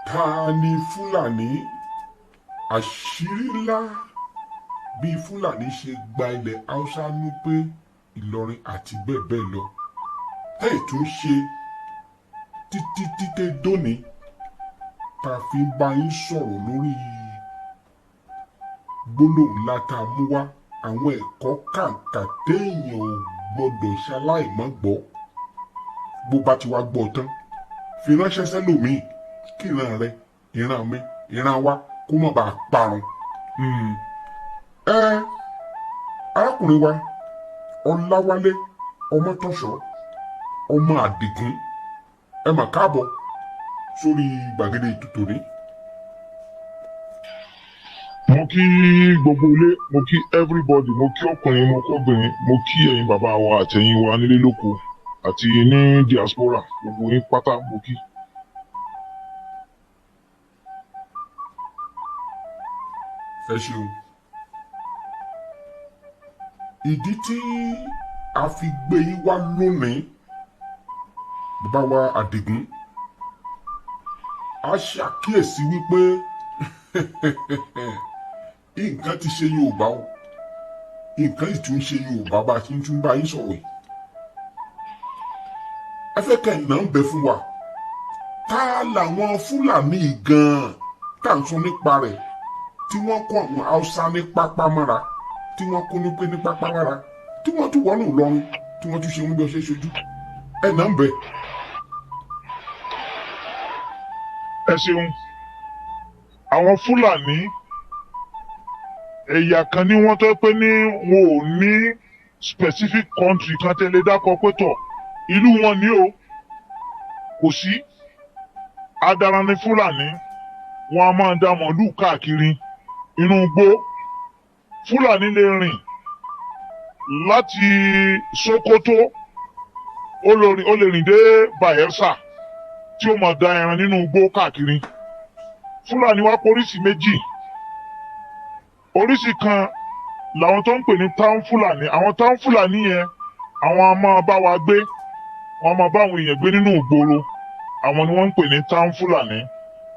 Ta ni Fúlàní? Àṣírí ńlá bí Fúlàní ṣe gba ilẹ̀ Haúsá Núpé, Ìlọrin àti bẹ́ẹ̀ bẹ́ẹ̀ lọ. Tẹ́ẹ̀ tún ṣe títí títẹ́ dóní tá a fi ń bá yín sọ̀rọ̀ lórí gbólóhùn ńlá tá a mú wá, àwọn ẹ̀kọ́ kàǹkà téèyàn ò gbọ́dọ̀ ṣaláìmọ́ gbọ́. Bó bá ti wá gbọ́ tán, fi ránṣẹ́ sẹ́lòmíì kí ìran rẹ, ìran mi, ìran wa kó má bàa parun. Ẹ arákùnrin wa Ọláwálé Ọmọtọ́ṣọ́ ọmọ Àdìgún, ẹ mà káàbọ̀ sórí gbàgede ètò tòní. Mo kí gbogbo ilé, mo kí everybody, mo kí ọkùnrin, mo kí obìnrin, mo kí ẹ̀yin bàbá wa àtẹ̀yin wa nílé lóko àti ní diaspora, gbogbo yín pátá mo kí. Ẹ ṣeun. Ìdí tí a fi gbé yín wá lónìí, bàbá wa Àdìgún, a ṣàkíyèsí wípé nǹkan ti ṣe Yorùbá o, nǹkan sì tún ṣe Yorùbá bá a ti ń tún bá yín sọ̀rọ̀ yìí. Ẹ fẹ́ kẹ́ ẹ̀ náà ń bẹ fún wa. Ta làwọn Fúlàní gan-an tá à ń sọ nípa rẹ̀ tí wọ́n kó àwọn Haúsá ní pápá mọ́ra, tí wọ́n kó Núpé ní pápá mọ́ra, tí wọ́n tún wọnú Ìlọrin, tí wọ́n tún ṣe wọ́n bí ọṣẹ ṣojú? Ẹ̀ náà ń bẹ. Ẹ ṣeun. Àwọn Fúlàní, ẹ̀yà kan ní wọ́n tó pé ní wọn ò ní specific country kan tẹ́lẹ̀ dákọ̀ pé tọ̀ ìlú wọn ní o, kò sí. Adaran ní Fúlàní, wọn a máa da màlúù káàkiri inú igbó. Fúlàní lè rìn láti Sokoto, ó lè rìn dé Bayelsa tí ó máa da ẹran nínú igbó káàkiri. Fúlàní wá póríṣi méjì. Oríṣi kan làwọn tó ń pè ní town Fúlàní. Àwọn town Fúlàní yẹn, àwọn a máa bá wa gbé, wọn a máa bá àwọn èèyàn gbé nínú ìgboro. Àwọn ni wọ́n ń pè ní town Fúlàní.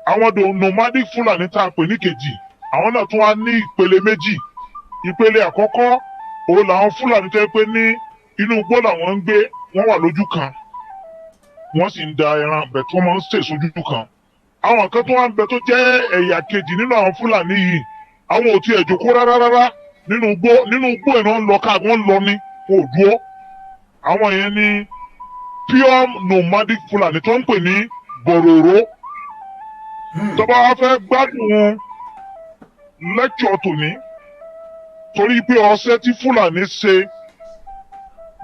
Àwọn nomadic Fúlàní tá a pè ní kejì, àwọn náà tún wá ní ìpele méjì. Ìpele àkọ́kọ́ òun làwọn Fúlàní tó yẹ pé ní inú igbó làwọn ń gbé, wọ́n wà lójú kan, wọ́n sì ń da ẹran bẹ̀ tí wọ́n máa ń sè sójú kan. Àwọn kan tó wá ń bẹ tó jẹ́ ẹ̀yà kejì nínú àwọn Fúlàní yìí, àwọn ò tiẹ̀ jókòó rárá rárá nínú igbó. Nínú igbó ẹ̀ náà ń lọ ká wọ́n ń lọ ní wọn ò dúró. Àwọn yẹn ní pure nomadic Fúlàní tó ń pè ní bòròró. Tó bá wá fẹ́ gbádùn lẹ́kṣọ̀ tòní, torí pé ọṣẹ́ tí Fúlàní ṣe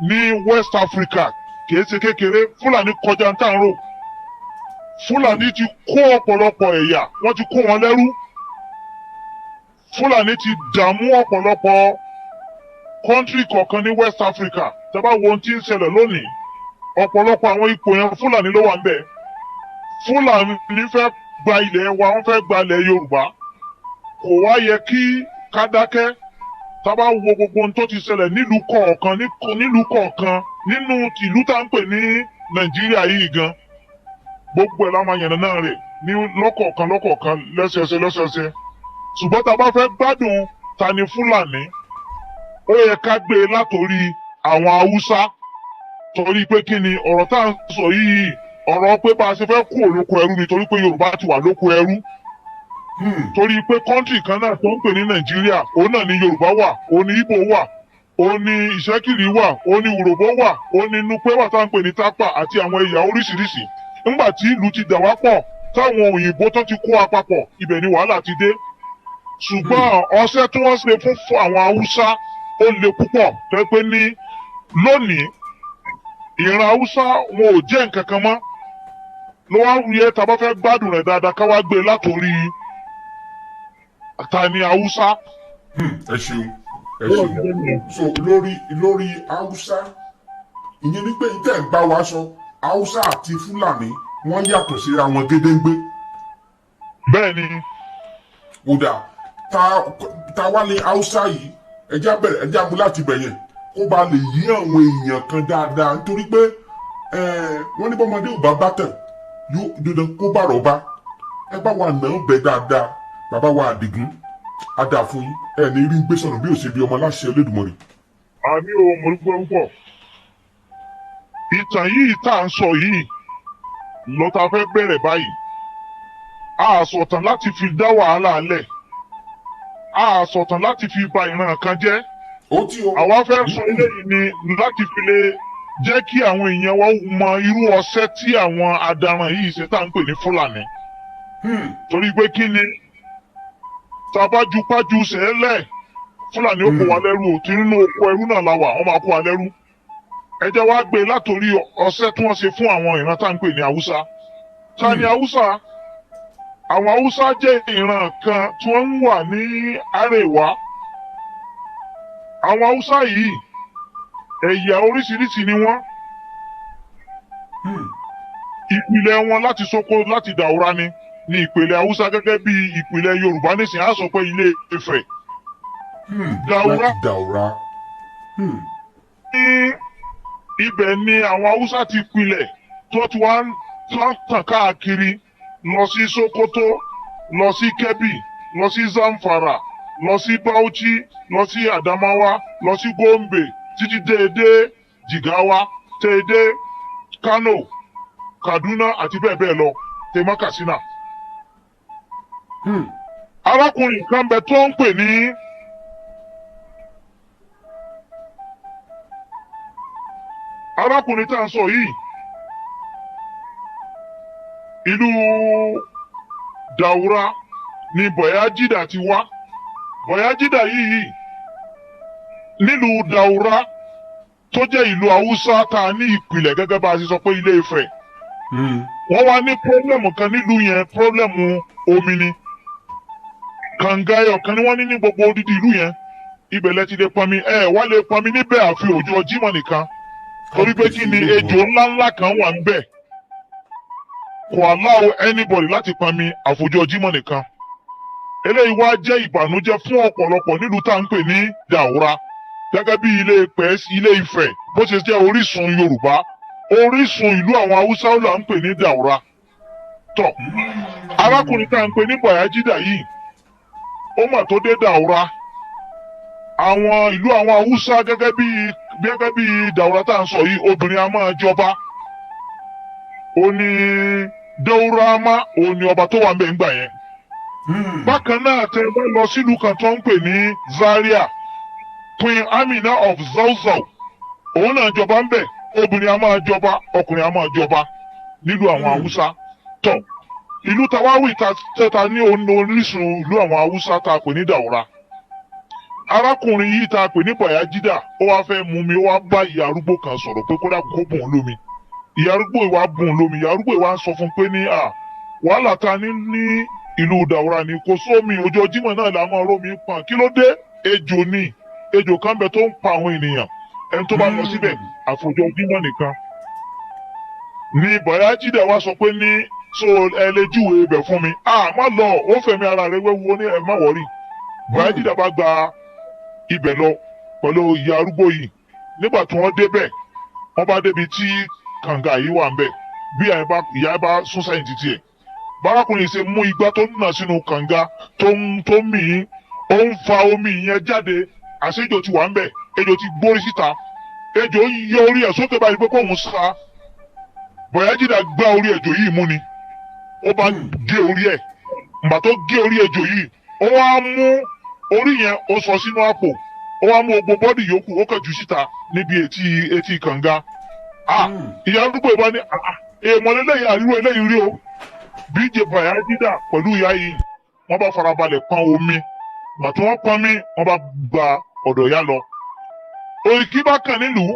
ní West Africa kìí ṣe kékeré. Fúlàní kọjá ń tàn rò. Fúlàní ti kó ọ̀pọ̀lọpọ̀ ẹ̀yà, wọ́n ti kó wọn lẹ́rú. Fúlàní ti dààmú ọ̀pọ̀lọpọ̀ country kọ̀ọ̀kan ní West Africa. Tẹ́ bá wo ohun tí ń ṣẹlẹ̀ lónìí, ọ̀pọ̀lọpọ̀ àwọn ipò yẹn, Fúlàní ló wà ń bẹ̀. Fúlàní fẹ́ gba ilẹ̀ wa, wọ́n fẹ́ gba ilẹ̀ Yorùbá. Kò wá yẹ kí ká dákẹ́. Tá bá wo gbogbo ohun tó ti ṣẹlẹ̀ nílùú kọ̀ọ̀kan, nílùú kọ̀ọ̀kan nínú ìlú tá ń pè ní Nàìjíríà yìí gan, gbogbo ẹ̀ la máa yànnà náà rẹ̀ ní lọ́kọ̀ọ̀kan lọ́kọ̀ọ̀kan, lẹ́sẹẹsẹ lẹ́sẹẹsẹ. Ṣùgbọ́n tá a bá fẹ́ gbádùn ta ni Fúlàní, ó yẹ ká gbé e látòrí àwọn Haúsá, torí pé kí ni ọ̀rọ̀ tá à ń sọ yìí? Ọ̀rọ̀ pé bá a ṣe fẹ́ kú òlóko ẹrú ni, torí pé Yorùbá ti wà lóko ẹrú, torí pé country kan náà tó ń pè ní Nàìjíríà, òun náà ni Yorùbá wà, òun ni Ìgbò wà, òun ni Ìṣẹ́kìrì wà, òun ni Urhobo wà, òun ni Nupe wà tá à ń pè ní Tápà àti àwọn ẹ̀yà oríṣiríṣi. Nígbà tí ìlú ti dà wá pọ̀, táwọn òyìnbó tó ti kó wa papọ̀, ibẹ̀ ni wàhálà ti dé. Ṣùgbọ́n ọṣẹ́ tí wọ́n ṣe fún àwọn Haúsá, ó le púpọ̀, tó pé ní lónìí ìran Haúsá wọn ò jẹ́ nǹkan kan mọ́. Ló wá yẹ tá a bá fẹ́ gbádùn rẹ̀ dáadáa, ká wá gbé látòrí ta ni Haúsá. Ẹ ṣeun, ẹ ṣeun. So lórí Haúsá, ìyẹn ni pé ìtẹ̀ ń bá wa sọ, Haúsá àti Fúlàní, wọ́n yàtọ̀ síra wọn gédéǹgbé. Bẹ́ẹ̀ ni. Kódà ta wá ní Haúsá yìí? Ẹjá bẹ̀rẹ̀, ẹjá mú láti bẹ̀ yẹn kó ba lè yí àwọn èèyàn kan dáadáa, nítorí pé Wọ́n ní bọ́mọdé ò bá bá tàn yóò dandan kó bá rọ̀ bá. Ẹ bá wa nà án bẹ dáadáa, bàbá wa Àdìgún, á dáa fún yín. Ẹ ní rí ń gbé sọnù bí ó ṣe bí ọmọ láṣẹ Olódùmarè. Àmì ò mọ̀ dúpẹ́ púpọ̀. Ìtàn yìí tá à ń sọ yìí lọ́ta fẹ́ bẹ̀rẹ̀ báyìí. A sọ̀tàn láti fi dá wàhálà lẹ̀. A sọ̀tàn láti fi ba ìran kan jẹ́. Ó tí o. Àwa fẹ́ sọ eléyìí ni láti fi lè jẹ́ kí àwọn èèyàn wa mọ irú ọṣẹ́ tí àwọn adaran yìí ṣe tá à ń pè ní Fúlàní. Torí pé kí ni tabajupájú sẹ́lẹ̀ Fúlàní ó kó wa lẹ́rú o, tí nínú oko ẹrú náà la wà, wọ́n máa kó wa lẹ́rú. Ẹ jẹ́ wá gbé látòrí ọṣẹ́ tí wọ́n ṣe fún àwọn ìran tá à ń pè ní Haúsá. Ta ni Haúsá? Àwọn Haúsá jẹ́ ìran kan tí wọ́n ń wà ní Àríwá. Àwọn Haúsá yìí ẹ̀yà oríṣiríṣi ni wọ́n. Ìpìlẹ̀ wọn láti Sókó láti Dàúrà ni ní ìpìlẹ̀ Haúsá gẹ́gẹ́ bí ìpìlẹ̀ Yorùbá nísìnyí á sọ pé Ilé Ifẹ̀. Dàúrà. Láti Dàúrà. Ní ibẹ̀ ni àwọn Haúsá ti pilẹ̀ tó ti wá ń tàn káàkiri lọ sí Sokoto, lọ sí Kebbi, lọ sí Zamfara, lọ sí Bauchi, lọ sí Adamawa, lọ sí Gombe, títí déédé Jigawa, déédé Kano, Kaduna àti bẹ́ẹ̀ bẹ́ẹ̀ lọ, tèmọ́ Katsina. Arákùnrin kan bẹ tó ń pè ní arákùnrin tá à ń sọ yìí, ìlú Daura ni Bọ̀yájídà ti wá. Bọ̀yájídà yìí nílùú Daura tó jẹ́ ìlú Haúsá tá a ní ìpìlẹ̀ gẹ́gẹ́ bá a ṣe sọ pé Ilé Ifẹ̀. Wọ́n wá ní pírọ́blẹ̀mù kan nílùú yẹn, pírọ́blẹ̀mù omi ni. Kànga ẹyọ kan ni wọ́n ní ní gbogbo odidi ìlú yẹn. Ibẹ̀ lẹ ti lè pọnmi, ẹ wá lè pọnmi níbẹ̀ àfi ọjọ́ Jímọ̀ nìkan. Torí pé kí ni ejò ńláńlá kan wà níbẹ̀. Kò allow anybody láti pọnmi àfọjọ́ Jímọ̀ nìkan. Eléyìí wá jẹ́ ìbànújẹ́ fún ọ̀pọ̀lọpọ̀ nílùú tá à ń pè ní Daura. Gẹ́gẹ́ bí Ilé Ifẹ̀ bó ṣe jẹ́ orísun Yorùbá, orísun ìlú àwọn Haúsá là ń pè ní Daura. Tọ̀, arákùnrin tá à ń pè ní Bọ̀yájídà yìí, ó mà tó dé Daura. Àwọn ìlú àwọn Haúsá gẹ́gẹ́ bí Daura tá à ń sọ yìí, obìnrin a máa jọba. Ó ní Daurama, ó ní ọba tó wà ń bẹ̀ ńgbà yẹn. Bákan náà tẹ bá lọ sílùú kan tó ń pè ní Zaria, Queen Amina of Zauzau, òun náà jọba ń bẹ̀. Obìnrin a máa jọba, ọkùnrin a máa jọba nílùú àwọn Haúsá. Tọ̀, ìlú Tawawi tẹ́ta ní orísun ìlú àwọn Haúsá tá a pè ní Daura. Arákùnrin yìí tá a pè ní Bọ̀yájídà, ó wá fẹ́ mú mi, ó wá bá ìyá arúgbó kan sọ̀rọ̀ pé kódà kó bùn lómi. Ìyá arúgbó ìwà bùn lómi, ìyá arúgbó ìwà ń sọ fún pé ní à wàhálà ta ní ní ìlú Daura ni kò sómi, ọjọ́ Jímọ̀ náà là máa rómi pa. Kí ló dé? Ejò ni, ejò kan bẹ tó ń pa àwọn ènìyàn. Ẹni tó bá lọ síbẹ̀ àfọjọ́ Jímọ̀ nìkan. Ni Bọ̀yájídà wá sọ pé ní so ẹ lè júwe ibẹ̀ fún mi. À má lọ, ó fẹ̀mí ara rẹ̀ wéwu, ó ní ẹ má wọ̀rí. Bọ̀yájídà bá gba ibẹ̀ lọ pẹ̀lú ìyá arúgbó yìí. Nígbà tí wọ́n débẹ̀, wọ́n bá débi tí kànga yìí wà ń bẹ̀. Bí ìyá bá sún sẹ́yìn títí ẹ̀. Bárakùnrin ṣe mú igbá tó nà sínú kànga tó ń mì í, ó ń fa omi yẹn jáde. Àṣejò ti wà ń bẹ̀, ejò ti gbórí síta. Ejò ń yọ orí ẹ̀ sókè báyìí pé kóun sá. Bọ̀yájídà gbá orí ejò yìí mú ni. Ó bá gé orí ẹ̀. Ìgbà tó gé orí ejò yìí, ó wá mú orí yẹn, ó sọ sínú àpò. Ó wá mú gbogbo bọ́dì yòókù, ó kàn jù síta níbi etí kànga. Ìyá arúgbó ìbá ní èèmọ̀ lélẹ́yìn àríwó eléyìí rí o. Bí jẹ Bọ̀yájídà pẹ̀lú ìyá yìí, wọ́n bá farabalẹ̀ pọn omi. Ìgbà tí wọ́n pọn mi, wọ́n bá gba ọ̀dọ̀ ìyá lọ. Òyìnkí bá kàn nílùú,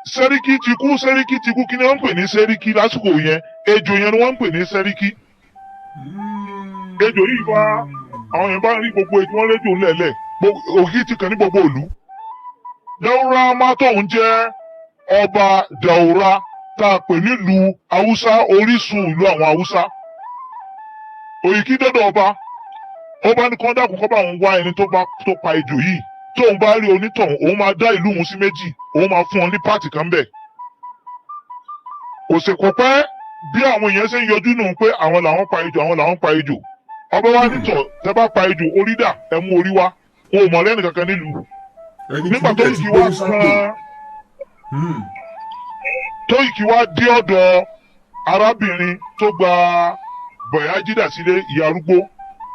Sẹ́ríkì ti kú, Sẹ́ríkì ti kú. Kí ni wọ́n ń pè ní Sẹ́ríkì lásìkò yẹn? Ejò yẹn ni wọ́n ń pè ní Sẹ́ríkì. Ejò yìí wá, àwọn yẹn bá rí gbogbo ejò wọn léjò ńlẹ̀lẹ̀, òyìnkí ti kàn ní gbogbo ìlú. Daurama tóun jẹ́ ọba Daura tá a pè nílùú Haúsá, orísun ìlú àwọn Haúsá. Òyìnkí dọ́dọ̀ ọba, ọba ní kán dákun kọ́ bá òun wá ẹni tó pa ejò yìí. Tóun bá rí onítọ̀hún, òun máa dá ìlú òun sí méjì, òun máa fún ọ ní pààtì kan bẹ̀. Kò sì kò pẹ́ bí àwọn èèyàn ṣe ń yọjú nù pé àwọn làwọn pa ejò, àwọn làwọn pa ejò. Ọba wa nítọ̀, tẹ́ bá pa ejò, orí dà? Ẹ mú orí wá. Wọn ò mọ̀ lẹ́nu kankan nílùú. Ẹni tí Nígbà tó ilẹ̀ ti yìí gbé wá sápò. kan Tóyìkì wá dé ọ̀dọ̀ arábìnrin tó gba Bọ̀yájídà sílé, ìyá arúgbó.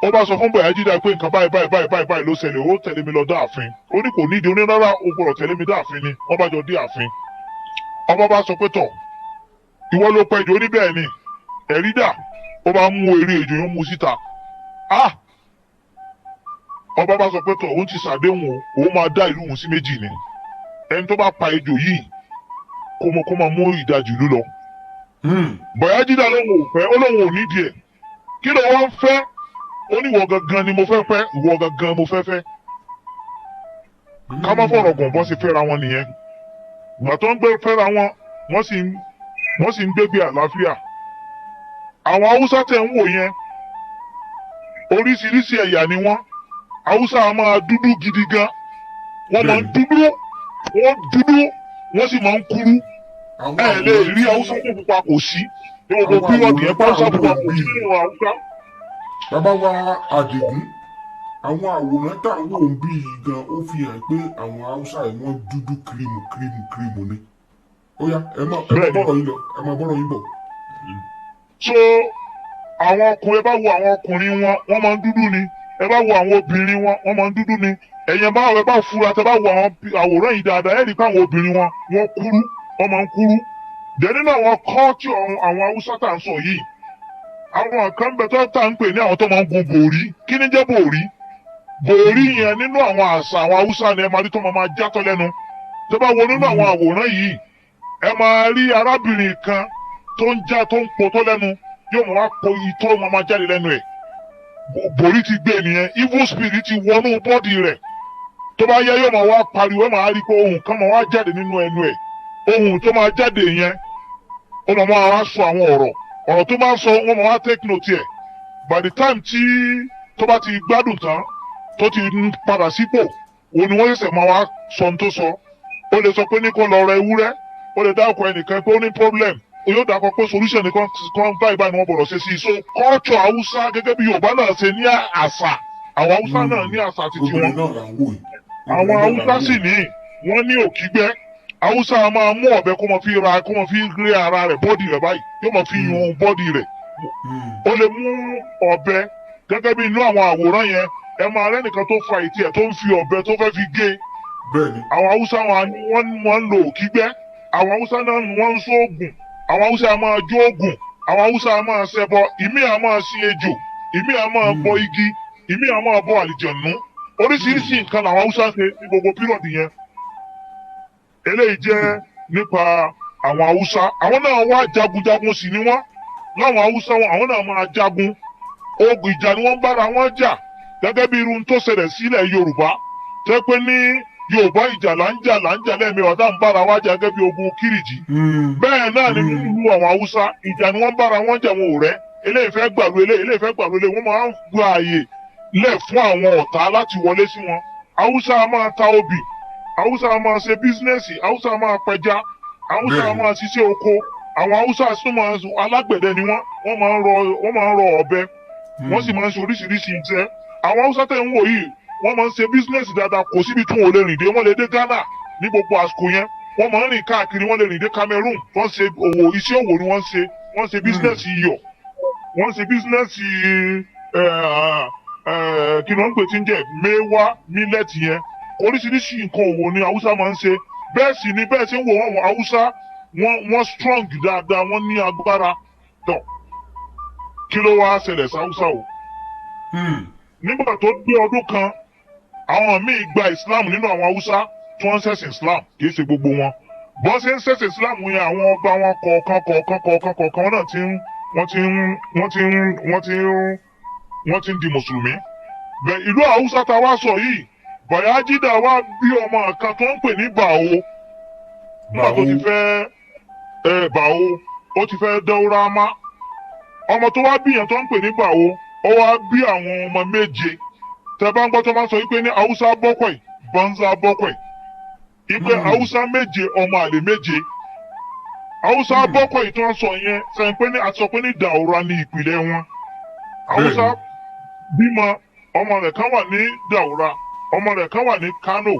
Ó bá sọ fún Bọ̀yájídà pé nǹkan báyìí báyìí báyìí báyìí báyìí ló ṣẹlẹ̀, ó tẹ̀lé mi lọ dé ààfin. Ó ní kò nídìí onírárá, ó gbọ́dọ̀ tẹ̀lé mi dé ààfin ni. Wọ́n bá jọ dé ààfin. Ọba bá sọ pé, tọ̀, ìwọ ló pa ejò? Oníbẹ̀ẹ́ ni. Ẹ̀rí dà? Ó bá mú eré ejò yẹn, mú síta. Ah, ọba bá sọ pé tọ̀, òun ti ṣàdéhùn o, òun máa dá ìlú òun sí méjì ni. Ẹni tó bá pa ejò yìí, kó máa mú ìdajì ìlú lọ. Bọ̀yájídà lóun ò fẹ́, ó lóun ò nídìí ẹ̀. Kí ló wọ́n fẹ́? Ó ní ìwọ gangan ni mo fẹ́ fẹ́, ìwọ gangan mo fẹ́ fẹ́. Ká má fọ̀rọ̀ gùn, bọ́ sí fẹ́ra wọn nìyẹn. Ìgbà tó ń gbé fẹ́ra wọn, wọ́n sì ń gbégbé àlàáfíà. Àwọn Haúsá tẹ̀ ń wò yẹn, oríṣiríṣi ẹ̀yà ni wọ́n. Haúsá a máa dúdú gidi gan. Wọ́n máa ń dúdú, wọ́n dúdú, wọ́n sì máa ń kúrú. Àwọn Ẹ lè àwòrán rí tí Haúsá tó pupa, kò sí ní gbogbo Àwọn period yẹn. àwòrán Haúsá táwọn pupa kò sí bí. nínú Haúsá. Bàbá wa Àdìgún, àwọn àwòrán táwọn wò ń bí yìí gan, ó fi hàn pé àwọn Haúsá yìí, wọ́n dúdú kirimu kirimu kirimu ni. Ó yá, ẹ má Bẹ́ẹ̀ni. bọ́rọ̀ yín lọ, ẹ má bọ́rọ̀ yín bọ̀. So àwọn ọkùnrin, ẹ bá wo àwọn ọkùnrin wọn, wọ́n máa ń dúdú ni. Ẹ bá wo àwọn obìnrin wọn, wọ́n máa ń dúdú ni. Ẹ̀yìn bá ẹ bá fura, tẹ bá wo àwọn àwòrán yìí dáadáa, ẹ rí i pé àwọn obìnrin wọn, wọ́n kúrú, wọ́n máa ń kúrú. Dẹ̀ nínú àwọn culture àwọn Haúsá tá à ń sọ yìí, àwọn kan bẹ tó tá à ń pè ní àwọn tó máa ń gun bòrí. Kí ni jẹ́ bòrí? Bòrí yẹn, nínú àwọn àṣà àwọn Haúsá ni. Ẹ máa rí tó máa máa játọ́ lẹ́nu. Tẹ bá wo nínú àwọn àwòrán yìí, ẹ máa rí arábìnrin kan tó ń já, tó ń potọ́ lẹ́nu, yóò máa wá po itọ́, máa máa jáde lẹ́nu ẹ̀. Bòrí ti gbé nìyẹn. Evil spirit ti wọnú body rẹ̀. Tó bá yá, yóò máa wá pariwo. Ẹ máa rí pé ohùn kan máa wá jáde nínú ẹnu ẹ̀. Ohùn tó máa jáde yẹn, ó máa máa wá sọ àwọn ọ̀rọ̀. Ọ̀rọ̀ tó máa ń sọ, wọ́n máa wá take note ẹ̀. By the time tí tó bá ti gbádùn tán, tó ti ń padà sípò, òun ni wọ́n ṣẹ̀ṣẹ̀ máa wá sọ ohun tó sọ. Ó lè sọ pé ní kó lọ ra ewúrẹ́, ó lè dákọ̀ ẹnìkan pé ó ní problem, ó yóò dákọ̀ pé solution nìkan kan báyìí báyìí ni wọ́n gbọ́dọ̀ ṣe sí i. So culture Haúsá, gẹ́gẹ́ bí Yorùbá náà ṣe ní àṣà, àwọn Haúsá náà ní àṣà titi wọn. Obìnrin náà là ń wò yìí. Àwọn Obìnrin náà là Haúsá ń wò sì yìí. ní wọ́n ní òkígbẹ́. Haúsá máa mú ọ̀bẹ, kó máa fi ra, kó máa fi rí ara rẹ̀, body rẹ̀ báyìí, yóò máa fi yun body rẹ̀. Ó lè mú ọ̀bẹ gẹ́gẹ́ bí inú àwọn àwòrán yẹn. Ẹ máa rẹ́nìkan tó fa ìtì ẹ̀, tó ń fi ọ̀bẹ, tó fẹ́ fi gé. Àwọn Haúsá wọn, wọ́n ń lo òkígbẹ́. Àwọn Haúsá náà, wọ́n ń sóògùn. Àwọn Haúsá a máa jó ògùn. Àwọn Haúsá a máa ṣẹbọ. Ìmí a máa sin ejò, ìmí a máa bọ igi, ìmí a máa bọ àlìjẹ̀nú. Oríṣiríṣi nǹkan làwọn Haúsá ṣe ní gbogbo period yẹn. Eléyìí jẹ́ nípa àwọn Haúsá. Àwọn náà wá jagunjagun sì ni wọ́n. Láwọn Haúsá wọn, àwọn náà máa jagun. Ogun ìjà ni wọ́n ń bára wọn jà, gẹ́gẹ́ bí irun tó ṣẹlẹ̀ sílẹ̀ Yorùbá, tẹ́ pé ní Yorùbá, ìjà là ń jà, là ń jà lẹ́ẹ̀mẹ́wàá tá à ń bára wa jà, gẹ́gẹ́ bí ogun Kírìjì. Bẹ́ẹ̀ náà ni nínú àwọn Haúsá, ìjà ni wọ́n ń bára wọn jà. Wọn ò rẹ́. Eléyìí fẹ́ gbàlú eléyìí, eléyìí fẹ́ gbàlú eléyìí. Wọ́n máa ń gba àyè lẹ̀ fún àwọn ọ̀tá láti wọlé sí wọn. Haúsá a máa ta obì, Haúsá a máa ṣe business, Haúsá a máa pẹja, Haúsá a máa ṣiṣẹ́ oko. Àwọn Haúsá tún máa alágbẹ̀dẹ ni wọ́n. Wọ́n máa ń rọ ọ̀bẹ, wọ́n sì máa ń ṣe oríṣiríṣi iṣẹ́. Àwọn Haúsá tẹ̀ ń wò yìí, wọ́n máa ń ṣe business dáadáa. Kò síbi tí wọn ò lè rìn dé. Wọ́n lè dé Ghana ní gbogbo àsìkò yẹn. Wọ́n máa ń rìn káàkiri, wọ́n lè rìn dé Cameroon. Wọ́n ṣe òwò, iṣẹ́ òwò ni wọ́n ń ṣe. Wọ́n ṣe business iyọ̀, wọ́n ṣe business, kí ni wọ́n ń pè tí ń jẹ́ mẹ́wàá, millet yẹn. Oríṣiríṣi nǹkan òwò ni Haúsá máa ń ṣe. Bẹ́ẹ̀ sì ni bẹ́ẹ̀ ṣe ń wò wọ́n, Haúsá wọ́n strong dáadáa, wọ́n ní agbára. Tọ̀, kí ló wá ṣẹlẹ̀ sí Haúsá o? Nígbà tó dé ọdún kan, àwọn míì gba Islam nínú àwọn Haúsá tí wọ́n ń ṣẹ̀sìn Islam. Kì í ṣe gbogbo wọn. Bọ́n ṣe ń ṣẹ̀sìn Islam yẹn, àwọn ọba wọn kọ̀ọ̀kan kọ̀ọ̀kan kọ̀ọ̀kan kọ̀ọ̀kan, wọn náà ti ń wọ́n ti ń wọ́n ti ń wọ́n ti ń wọ́n ti ń di mùsùlùmí. Bẹ́ẹ̀ ìlú Haúsá ta wá sọ yìí, Bàyájídà wá bí ọmọ kan tó ń pè ní Bàó. Nígbà tó ti fẹ́ ẹ Bàó, ó ti fẹ́ dẹ́wúrà má. Ọmọ tó wá bí yẹn tó ń pè ní Bàó, ó wá bí àwọn ọmọ méje. Tẹ bá ń gbọ́ tó máa ń sọ wípé ní Haúsá bakwai, banza bakwai, ipe Haúsá méje, ọmọ àlè méje. Haúsá bọ́kọ̀ yìí tí wọ́n sọ yẹn sẹ́yìn pé ní àti sọ pé ní Daura ní ìpìlẹ̀ wọn. Haúsá bímọ, ọmọ rẹ̀ kan wà ní Daura, ọmọ rẹ̀ kan wà ní Kano,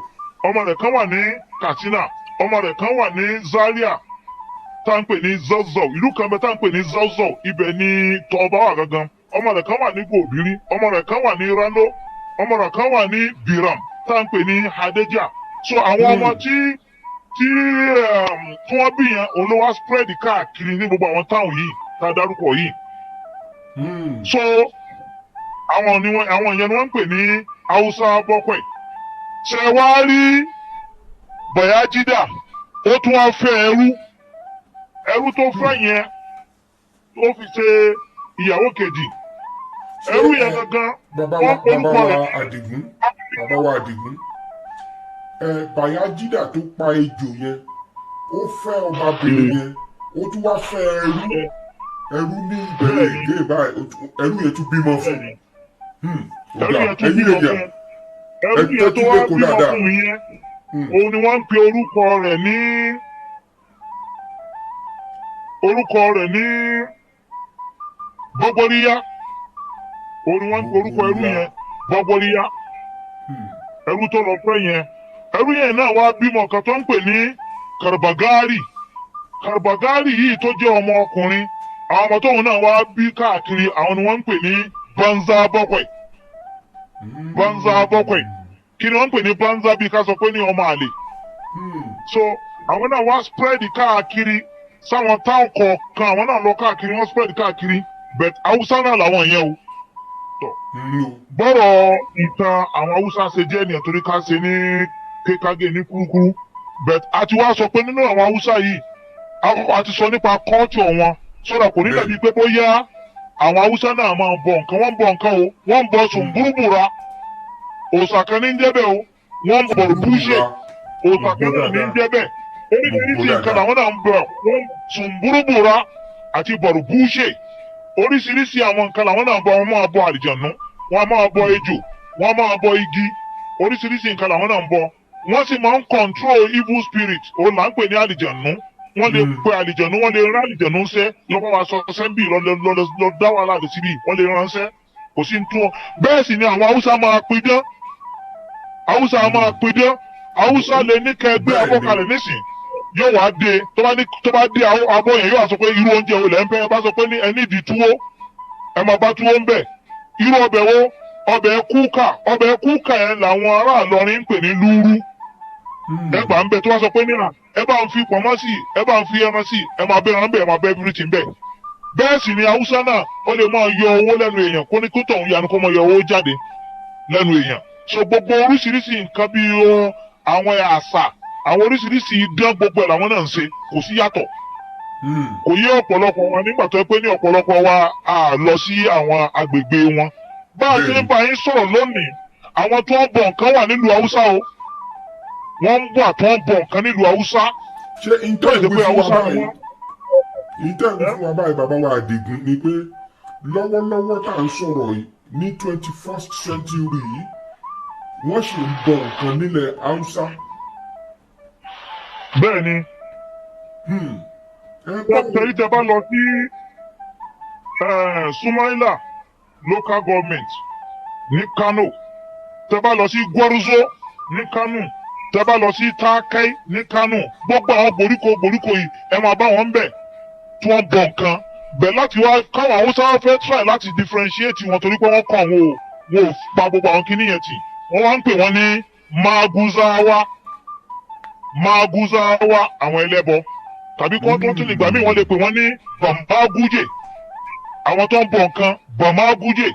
ọmọ rẹ̀ kan wà ní Katsina, ọmọ rẹ̀ kan wà ní Zaria tá ń pè ní Zazzau, ìlú kan bẹ tá ń pè ní Zazzau, ibẹ̀ ní tọba wà gangan. Ọmọ rẹ̀ kan wà ní Gobiri, ọmọ rẹ̀ kan wà ní Rano, ọmọ rẹ̀ kan wà ní Biram tá ń pè ní Hadeja. So àwọn ọmọ tí wọ́n bí yẹn, òun ló wá spread káàkiri ní gbogbo àwọn táwọn yìí tá a dárúkọ yìí. So àwọn ni wọn, àwọn yẹn ni wọ́n ń pè ní Haúsá bọ́pẹ̀. Ṣe wá rí Bayajida, ó tún wá fẹ́ ẹrú. Ẹrú tó fẹ́ yẹn, ó fi ṣe ìyàwó kejì. Ẹrú yẹn gangan, Bàbá wa, wọ́n bàbá orúkọ wa rẹ̀ Àdìgún, bàbá wa Àdìgún, ẹ Bayajida tó pa ejò yẹn, ó fẹ́ ọbabìnrin yẹn, ó tún wá fẹ́ ẹrú, ẹrú ní ìbẹ̀rẹ̀ ìgé báyìí, ẹrú yẹn tún bímọ fún. Ó Ẹrú dáa. yẹn tún Ẹ̀yin bímọ èèyàn, fún. Ẹrú ẹ yẹn tó tẹ́tí wá lẹ́kọ̀ọ́ bímọ dáadáa. fún yẹn, òun ni wọ́n ń pe orúkọ rẹ̀ ní orúkọ rẹ̀ ní Bọ́gbọ́ríyá. Òun ni wọ́n ń pe orúkọ ẹrú yẹn Bọ́gbọ́ríyá. Ẹrú tó lọ fẹ́ yẹn, ẹrú yẹn náà wá bímọ kan tó ń pè ní Karbagari. Karbagari yìí tó jẹ́ ọmọ ọkùnrin, àwọn ọmọ tóun náà wá bí káàkiri, àwọn ni wọ́n ń pè ní Banza Bọ́kwẹ̀. Banza Bọ́kwẹ̀, kí ni wọ́n ń pè ní Banza? Bí ká sọ pé ní ọmọ àlè. So àwọn náà wá spread káàkiri sáwọn táwọn kọ̀ọ̀kan, àwọn náà lọ káàkiri, wọ́n spread káàkiri, but Haúsá náà làwọn yẹn o. Bọ́rọ̀ ìtàn àwọn Haúsá ṣe jẹ́ ènìyàn torí ká ṣe ní kékagé ní kúrúkúrú, but a ti wá sọ pé nínú àwọn Haúsá yìí, àkọ́kọ́ a ti sọ nípa culture wọn sọ̀rọ̀, kò ní dàbí pé bóyá àwọn Haúsá náà máa bọ nǹkan. Wọ́n ń bọ nǹkan o, wọ́n ń bọ sùnbúrúbùra, òòṣà kan ní ń jẹ́ bẹ́ẹ̀ o. Wọ́n ń bọ búṣe, òòṣà kan náà ní ń jẹ́ bẹ́ẹ̀. Oríṣiríṣi nǹkan làwọn náà ń bọ. Wọ́n sùnbúrúbùra àti bọ̀rùbúṣe, oríṣiríṣi àwọn nǹkan làwọn náà ń bọ. Wọ́n máa bọ àlìjànú, wọ́n máa bọ ejò, wọ́n máa bọ igi, oríṣiríṣi nǹkan làwọn náà ń bọ. Wọ́n sì máa ń control evil spirit, òun là ń pè ní àlìjànú. Wọ́n lè pe àlìjànú, wọ́n lè rán àlìjànú ńṣẹ́ lọ́pọ̀ wa sọ sẹ́ńbì lọ dá wàhálà rẹ̀ síbí, wọ́n lè ránṣẹ́, kò sí tún wọn. Bẹ́ẹ̀ sì ni àwọn Haúsá máa pidán. Haúsá máa pidán. Haúsá lè ní kẹ́ gbé abọ́ kalẹ̀ nísìn, yóò wá dé, tó bá ní, tó bá dé abọ́ yẹn, yóò wá sọ pé irú oúnjẹ wo lẹ́ ń fẹ́. Ẹ bá sọ pé ní ẹ ní ìdí túwó, ẹ máa bá túwó ń bẹ̀. Irú ọbẹ̀ wo? Ọbẹ̀ kúkà. Ọbẹ̀ kúkà yẹn làwọn ará Ìlọrin ń pè ní lúrú. Ẹ gbà ń bẹ. Tó bá sọ pé ní à, ẹ bá ń fi pọ̀nmọ́ sí, ẹ bá ń fi ẹran sí, ẹ máa bẹ ẹran bẹ, ẹ máa bẹ everything bẹ. Bẹ́ẹ̀ sì ni Haúsá náà, ó lè máa yọ owó lẹ́nu èèyàn, kó ní kó tọ̀hún yanu, kó máa yọ owó jáde lẹ́nu èèyàn. So gbogbo oríṣiríṣi nǹkan bíi ohun àwọn àṣà, àwọn oríṣiríṣi idán, gbogbo ẹ̀ làwọn náà ń ṣe, kò sí yàtọ̀. Kò yé ọ̀pọ̀lọpọ̀ wọn nígbà tó yẹ pé ní ọ̀pọ̀lọpọ̀ wa á lọ sí àwọn agbègbè wọn. Bá a ṣe ń bá yín sọ̀rọ̀ lónìí, àwọn tó ń bọ nǹkan wà nílùú Haúsá o. Wọ́n ń bọ̀, tó ń bọ nǹkan nílùú Haúsá. Ṣé ìtẹ́ Tó ìwé ṣe pé fún wa Haúsá ni báyìí wọ́n. Ìtẹ́ ìwé fún wa báyìí, bàbá wa Àdìgún, ni pé lọ́wọ́lọ́wọ́ tá à ń sọ̀rọ̀ yìí ní 21st century yìí, wọ́n sì ń bọ nǹkan nílẹ̀ Haúsá? Bẹ́ẹ̀ ni. Ẹ báwo? Tẹ̀lé, tẹ bá lọ sí Sumaila local government ní Kano, tẹ bá lọ sí Gwarzo ní Kano, tẹ bá lọ sí Takai ní Kano, gbogbo àwọn gbòríko gbòríko yìí, ẹ máa bá wọn bẹ̀ tí wọ́n bọ nǹkan bẹ̀. Láti wá káwọn Haúsá fẹ́ try láti differentiate wọn, torí pé wọ́n kọ́ àwọn ò wọn ò pa gbogbo àwọn kinní yẹn tì, wọ́n wá ń pè wọ́n ní Maguzawa. Maguzawa, àwọn ẹlẹ́bọ, tàbí kí wọ́n tó tún ìgbà míì, wọ́n lè pè wọ́n ní Bambaguje, àwọn tó ń bọ nǹkan, Bambaguje,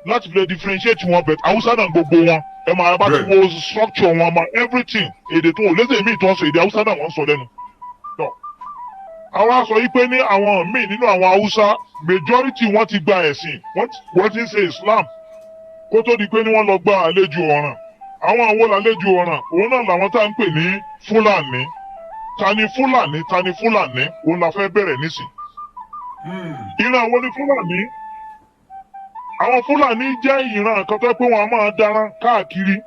láti fi lè differentiate wọn. But Haúsá náà gbogbo wọn, ẹ máa bá ti wo structure wọn ma everything, èdè tó lédè míì tó ń sọ, èdè Haúsá náà wọ́n ń sọ lẹ́nu. Tọ́, àwa sọ yìí pé ní àwọn míì nínú àwọn Haúsá, majority wọn ti gba ẹ̀sìn, wọ́n ti ń ṣe Islam kó tó di pé ní wọ́n lọ gba àlejò ọ̀ràn. Àwọn àwo làlejò ọ̀ràn? Òun náà làwọn tá à ń pè ní Fúlàní. Ta ni Fúlàní? Ta ni Fúlàní? Òun la fẹ́ bẹ̀rẹ̀ nísìn. Ìran àwọn ni Fúlàní. Àwọn Fúlàní jẹ́ ìran kan tó pé wọ́n á máa daran káàkiri,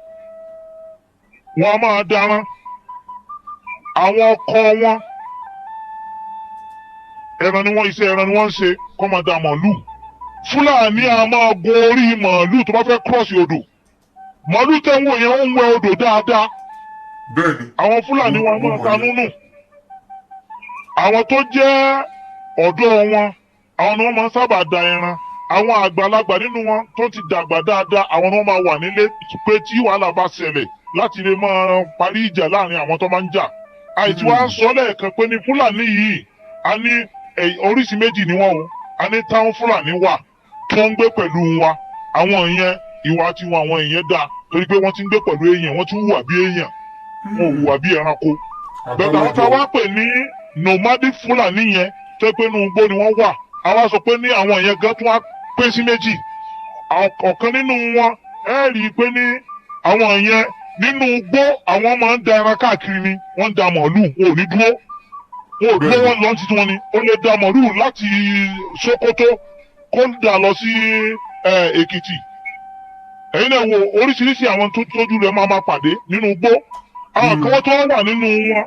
wọ́n á máa daran. Àwọn ọkọ wọn Ẹran ni wọ́n, iṣẹ́ ẹran ni wọ́n ń ṣe, kọ́ máa da màálù. Fúlàní a máa gun orí màálù tó bá fẹ́ cross odò. Màálù tẹ̀wọ̀n yẹn ó ń wẹ odò dáadáa. Bẹ́ẹ̀ni. Àwọn Fúlàní wọn máa ta núnù. Àwọn tó jẹ́ ọ̀dọ́ wọn, àwọn ni wọ́n máa ń sábà da ẹran. Àwọn àgbàlagbà nínú wọn tó ti dàgbà dáadáa, àwọn ni wọ́n máa wà nílé pé tí wàhálà bá ṣẹlẹ̀ láti lè máa parí ìjà láàrin àwọn tó máa ń jà. Àìtí wàá sọ lẹ́ẹ̀kan pé ní Fúlàní yìí, a ní oríṣi méjì ni wọ́n o. A ní táwọn Fúlàní wà tó ń gbé pẹ̀lú wa. Àwọn ìyẹn ìwà tiwọn, àwọn ìyẹn dáa torí pé wọ́n ti ń gbé pẹ̀lú èèyàn, wọ́n ti ń hùwà bí èèyàn, wọn ò hùwà bí ẹranko. Bẹ́ẹ̀ àwọn tá a wá pè ní nomadic Fúlàní yẹn, tó pé inú igbó ni wọ́n wà, àwa sọ pé ní àwọn yẹn gan tún wá pín sí méjì. Ọ̀kan nínú wọn, ẹ rí i pé ní àwọn yẹn nínú igbó, àwọn máa ń da ẹran káàkiri ni, wọ́n ń da màálù, wọn ò ní dúró, wọn ò dúró, wọn lọ títí wọn ni. Ó lè da màálù láti Sókótó kó dà lọ sí Èkìtì. Ẹ̀yin náà wo oríṣiríṣi àwọn tó tójú rẹ̀ máa máa pàdé nínú igbó. Àwọn kan wọ́n tó wà nínú wọn,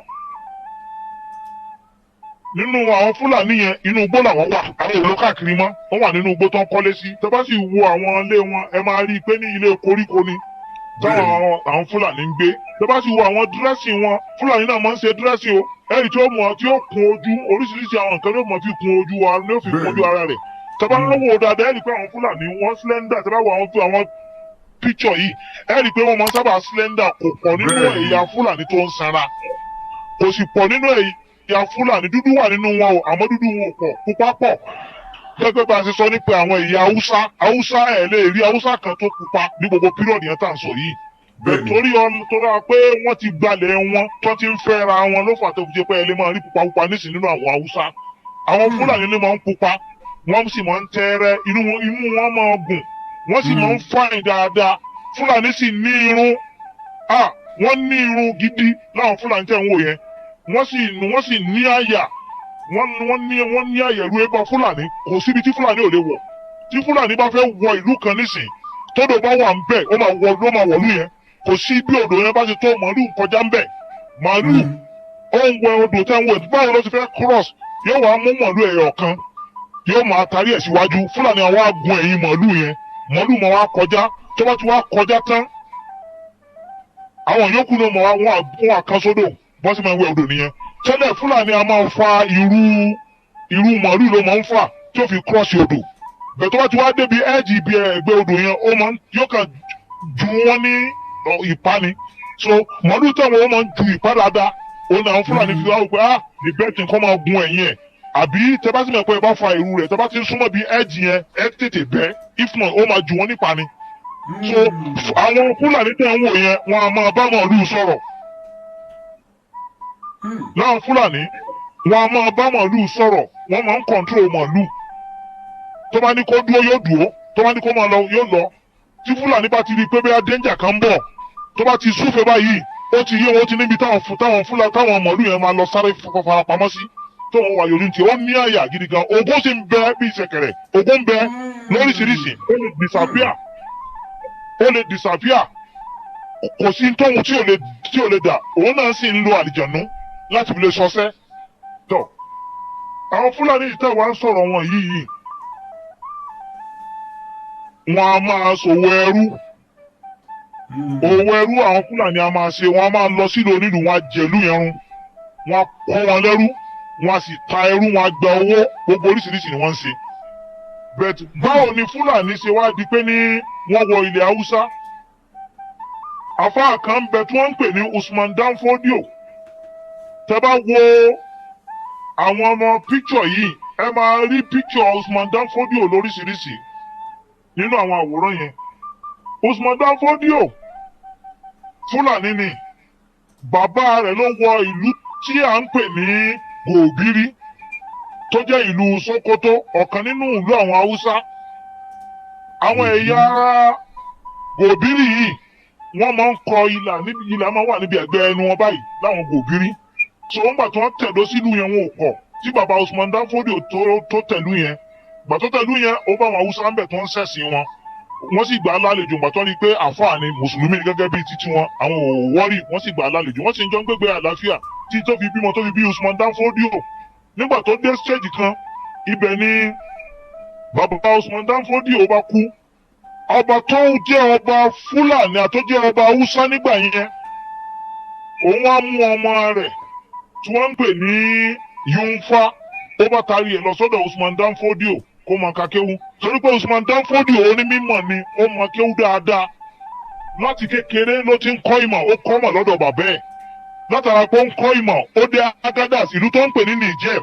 nínú àwọn Fúlàní yẹn, inú igbó làwọn wà, àwọn ò lọ káàkiri mọ́, wọ́n wà nínú igbó tó ń kọ́lé sí. Tẹ́ bá sì wo àwọn ilé wọn, ẹ máa rí i pé ní ilé koríko ni táwọn àwọn Fúlàní ń gbé. Tẹ́ bá sì wo àwọn dressing wọn, Fúlàní náà máa ń ṣe dressing o. Ẹ̀rí tí ó mọ̀ tí ó kun ojú, oríṣiríṣi àwọn nǹkan ló mọ̀ fi kun ojú wa, ló fi kun ojú ara rẹ̀. Tẹ́ bá wò dáadáa, ẹ rí i pé àwọn Fúlàní wọ́n slender. Tẹ́ bá wo àwọn picture yìí, ẹ rí i pé wọ́n máa ń sábà slender. Kò pọ̀ nínú ẹ̀yà Fúlàní tó ń sanra, kò sì pọ̀ nínú ẹ̀yà Fúlàní dúdú wà nínú wọn o, àmọ́ dúdú wọn ò pọ̀, pupa pọ̀. Gẹ́gẹ́ bá a ṣe sọ nípa àwọn ẹ̀yà Haúsá, Haúsá ẹ̀ lè rí Haúsá kan tó pupa ní gbogbo period yẹn tá à ń sọ yìí. Torí torí pé wọ́n ti gbalẹ̀ wọn tó ti ń fẹ́ra wọn ló fà tó fi jẹ́ pé ẹ lè máa rí pupa pupa nísìnyí nínú àwọn Haúsá. Àwọn Fúlàní ni máa ń pupa, wọ́n sì máa ń tẹ́rẹ́, inú wọn máa gùn, wọ́n sì máa ń fàìn dáadáa. Fúlàní sì ní irun, wọ́n ní irun gidi láwọn Fúlàní tẹ̀ ń wò yẹn. Wọ́n sì ní àyà, wọ́n ní àyà. Ìlú ẹgbẹ́ Fúlàní, kò síbi tí Fúlàní ò lè wọ̀. Tí Fúlàní bá fẹ́ wọ ìlú kan nísìn, tódò bá wà ń bẹ̀, ó máa wọ, ló máa wọ̀lú yẹn. Kò sí bí odò yẹn bá ti tó, màálù kọjá ń bẹ̀. Màálù ó ń wẹ odò tẹ́ ń wẹ̀, báwo ló ti fẹ́ cross? Yóò wá mú màálù ẹyọ kan, yóò máa tarí ẹ̀ síwájú. Fúlàní àwọn á gun ẹ̀yìn màálù yẹn, màálù máa wá kọjá. Tó bá ti wá kọjá tán, àwọn yòókù náà máa wọ́n àkán sódò, bọ́n sì máa ń wẹ odò nìyẹn. Tẹ́lẹ̀ Fúlàní a máa fa irú màálù ló máa ń fà tí ó fi cross odò bẹ́ẹ̀. Tó bá ti wá débi ẹ́ẹ̀jì ibi ẹ̀gbẹ́ odò yẹn, ó máa yóò kàn ju wọ́n ní ìpani. So màálù táwọn ó máa ń ju ìpá dáadáa, òun ni àwọn Fúlàní fi wá wò pé the best thing kọ́ máa gun ẹ̀yìn ẹ̀, àbí tẹ bá sì mọ̀ pé ẹ bá fa irú rẹ̀, tẹ bá ti ń súnmọ́ bí ẹ́ẹ̀jì yẹn, ẹ tètè bẹ́, if not, ó máa ju wọ́n nípa ni. So àwọn Fúlàní tẹ̀ ń wò yẹn, wọn a máa bá màálù sọ̀rọ̀. Láwọn Fúlàní, wọn a máa bá màálù sọ̀rọ̀, wọ́n máa ń control màálù. Tó bá ní kó dúró, yóò dúró, tó bá ní kó máa lọ, yóò lọ. Tí Fúlàní bá ti rí i pé bóyá danger kan ń bọ̀, tó bá ti súfèé báyìí, ó ti yé wọn, ó ti níbi táwọn Fúlàní, táwọn màálù yẹn máa lọ sáré farapamọ́ sí, tó wọn wà yòlú tiẹ̀. Ó ní àyà gidi gan, ògùn sì ń bẹ bí ìṣẹ̀kẹ̀rẹ̀, ògùn ń bẹ lóríṣiríṣi. Ó lè disappear, ó lè disappear, kò sí tóun tí ò lè dà. Òun náà sì ń lo àlìjànú láti fi lè sọsẹ́ tọ̀. Àwọn Fúlàní yìí tẹ̀ wá ń sọ̀rọ̀ wọn yìí, wọn a máa ṣòwò ẹrú. Òwò ẹrú àwọn Fúlàní a máa ṣe. Wọn a máa lọ sílùú onílùú, wọn a jẹ̀lú yẹn run, wọn a kó wọn lẹ́rú, wọn a sì ta ẹrú, wọn a gba owó. Gbogbo oríṣiríṣi ni wọ́n ń ṣe. But báwo ni Fúlàní ṣe wá di pé ní wọ́n wọ ilẹ̀ Haúsá? Àfáà kan ń bẹ tí wọ́n ń pè ní Usman Dan Fodio. Tẹ́ bá wo àwọn ọmọ picture yìí, ẹ máa rí picture Usman Dan Fodio lóríṣiríṣi nínú àwọn àwòrán yẹn. Usman Dan Fodio, Fúlàní ni. Bàbá rẹ̀ ló wọ ìlú tí à ń pè ní Gòbírí, tó jẹ́ ìlú Sókótó, ọ̀kan nínú ìlú àwọn Haúsá. Àwọn ẹ̀yà Gòbírí yìí, wọ́n máa ń kọ ilà níbi, ilà máa wà níbi ẹ̀gbẹ́ ẹnu wọn báyìí láwọn Gòbírí. So wọ́n gbà tí wọ́n tẹ̀dó sílùú yẹn, wọn ò pọ̀. Tí bàbá Usman Dan Fodio tó tẹ̀lú yẹn, gbà tó tẹ̀lú yẹn, ó bá àwọn Haúsá ń bẹ̀ tó ń ṣẹ̀sìn wọn, wọ́n sì gbà á lálejò. Gbà tó rí i pé àfáà ni, mùsùlùmí ni gẹ́gẹ́ bíi títí wọn, àwọn ò wọ́rì, wọ́n sì gbà á lálejò. Wọ́n sì ń jọ ń gbégbé àlàáfíà tí tó fi bímọ, tó fi bí Usman Dan Fodio. Nígbà tó dé stage kan Ibẹ̀ ni bàbá Usman Dan Fodio bá kú. Ọba tó jẹ́ ọba Fúlàní àtó jẹ́ ọba Haúsá nígbà yẹn, òun á mú ọmọ rẹ̀ tí wọ́n ń pè ní Yunfa, ó bá tarí ẹ̀ lọ sọ́dọ̀ Usman Dan Fodio kó máa ka kéwú, torí pé Usman Dan Fodio onímọ̀ ni, ó mọ kéwú dáadáa. Láti kékeré ló ti ń kọ́ ìmọ̀, ó kọ́ mọ̀ lọ́dọ̀ bàbá ẹ̀. Látara pé ó ń kọ́ ìmọ̀, ó dé Agadas, ìlú tó ń pè ní Niger.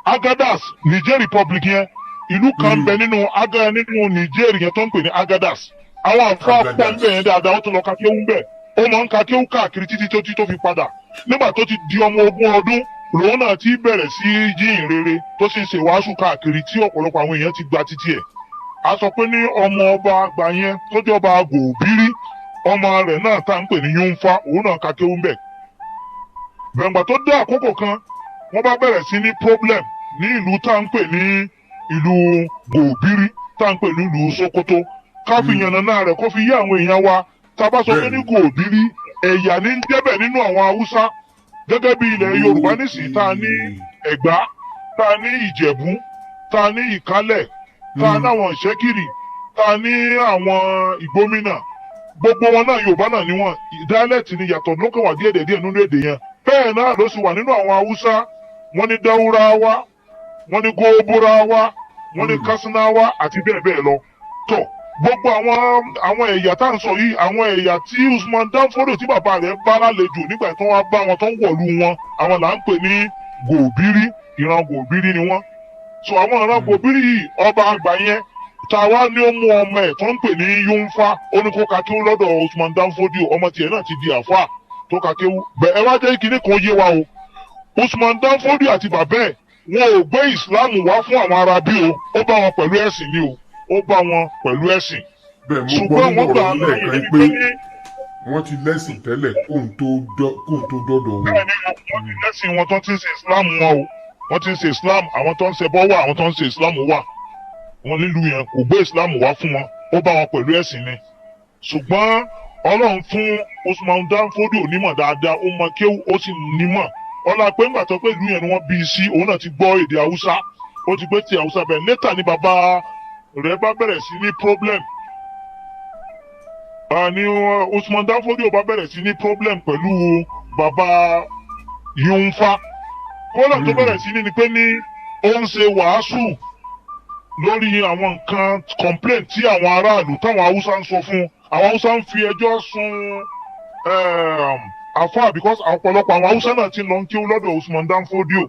Agadas, Niger Republic yẹn, ìlú kan bẹ nínú aga nínú Niger yẹn tó ń pè ní Agadas. Àwọn àfáà pọ̀ ń bẹ̀ yẹn dáadáa, ó tún lọ ka kéwú ń bẹ̀. Ó máa ń ka kéwú káàkiri títí tó fi padà. Nígbà tó ti di ọmọ 20 ọdún, lòun náà ti bẹ̀rẹ̀ sí jíyìn rere, tó sì ń ṣe wàásù káàkiri tí ọ̀pọ̀lọpọ̀ àwọn èèyàn ti gba títí ẹ̀. A sọ pé ní ọmọ ọba àgbà yẹn tó jẹ́ ọba Gòbírí, ọmọ rẹ̀ náà tá ń pè ní Yúnfà, òun náà ka kéwú ń bẹ̀. Gbẹ̀ngbà tó dé àkókò kan, wọ́n bá bẹ̀rẹ̀ sí ní problem ní ìlú tá ń pè ní ìlú Gòbírí, tá ń pè ní ìlú Sókótó. Ká fi yànnàná rẹ̀ kó fi yé àwọn èèyàn wa. Tá a bá sọ pé ní Gòbírí, ẹ̀yà ní ń jẹ́bẹ̀ nínú àwọn Haúsá, gẹ́gẹ́ bí ilẹ̀ Yorùbá nísìnyí tá a ní Ẹ̀gbá, tá a ní Ìjẹ̀bú, tá a ní Ìkálẹ̀, tá a ní àwọn Ìṣẹ́kìrì, tá a ní àwọn Ìgbómìnà. Gbogbo wọn náà Yorùbá náà ni wọn, dialect ni yàtọ̀ ló kàn wá díẹ̀ díẹ̀ nínú èdè yẹn. Bẹ́ẹ̀ náà ló sì wà nínú àwọn Haúsá. Wọ́n ní Dáúráwá, wọ́n ní Góbúráwá, wọ́n ní Kásínáwá àti bẹ́ẹ̀ bẹ́ẹ̀ lọ. Tó gbogbo àwọn ẹ̀yà tá à ń sọ yìí, àwọn ẹ̀yà tí Usman Dan Fodio tí bàbá rẹ̀ bá lálejò nígbà tí wọ́n bá wọn tó ń wọ̀lú wọn, àwọn là ń pè ní Gòbírí. Ìran Gòbírí ni wọ́n. So àwọn ìran Gòbírí yìí, ọba àgbà yẹn tá a wá ní ó mú ọmọ ẹ̀ tó ń pè ní Yúnfà, ó ní kó ka kéwú lọ́dọ̀ Usman Dan Fodio. Ọmọ tiẹ̀ náà ti di àfáà tó ka kéwú bẹ́ẹ̀. Ẹ wá jẹ́ kíní kan yé wa o, Usman Dan Fodio àti bàbá ẹ̀, wọn ò gbé Ìsìláàmù wá fún àwọn arábí o. Ó bá wọn pẹ̀lú ẹ̀sìn ni o, ó bá wọn pẹ̀lú ẹ̀sìn. Bẹ́ẹ̀ mo gbọ́ Ṣùgbọ́n nínú wọ́n gbà ọ̀rọ̀ á nílẹ̀ láàyè kan níbi pé pé ní wọ́n ti lẹ́sìn tẹ́lẹ̀ kóun tó dọ́dọ̀ wọn. Bẹ́ẹ̀ ni, wọ́n ti lẹ́sìn wọn tó ti ń ṣe Islam wọn o. Wọ́n ti ń ṣe Islam, àwọn tó ń ṣe bọ́ wà, àwọn tó ń ṣe Islam wà wọn nílùú yẹn. Kò gbé Islam wá fún wọn, ó bá wọn pẹ̀lú ẹ̀sìn ni. Ṣùgbọ́n Ọlọ́run fún Usman Dan Fodio onímọ̀ dáadáa, ó mọ kéwú, ó sì nímọ̀. Ọlá pé ńgbà tó pé ìlú yẹn ni wọ́n bí i sí, òun náà ti gbọ́ èdè Haúsá, ó ti gbé ti Haúsá bẹ́ẹ̀. Later ni bàbá rẹ̀ bá bẹ̀rẹ̀ sí ní problem ni Usman Dan Fodio bá bẹ̀rẹ̀ sí ní problem pẹ̀lú bàbá Yunfa. Kódà tó bẹ̀rẹ̀ sí ní ni pé ní ó ń ṣe wàásù lórí àwọn nǹkan complaint tí àwọn aráàlú táwọn Haúsá ń sọ fún. Àwọn Haúsá ń fi ẹjọ́ sùn àfáà, because ọ̀pọ̀lọpọ̀ àwọn Haúsá náà ti lọ ń kéwú lọ́dọ̀ Usman Dan Fodio.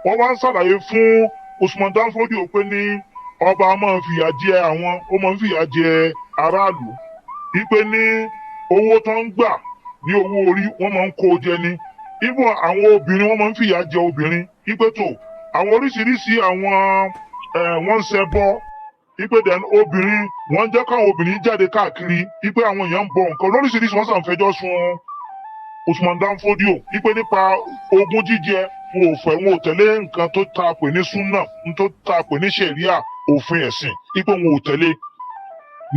Wọ́n wá ń ṣàlàyé fún Usman Dan Fodio pé ní ọba máa ń fìyà jẹ àwọn, ó máa ń fìyà jẹ aráàlú, wípé ní owó tó ń gbà ní owó orí, wọ́n máa ń kó jẹ ni. Even àwọn obìnrin, wọ́n máa ń fìyà jẹ obìnrin, wípé tó àwọn oríṣiríṣi àwọn wọ́n ń ṣẹbọ, wípé then obìnrin, wọ́n ń jẹ́ káwọn obìnrin jáde káàkiri, wípé àwọn èèyàn ń bọ nǹkan lóríṣiríṣi. Wọ́n sàn fẹjọ́ sùn Usman Dan Fodio wípé nípa ogún jíjẹ, wọn ò fẹ́, wọn ò tẹ̀lé nǹkan tó ta pè ní súnà, tó ta pè ní ṣẹ̀ríà, òfin ẹ̀sìn, wípé wọn ò tẹ̀lé.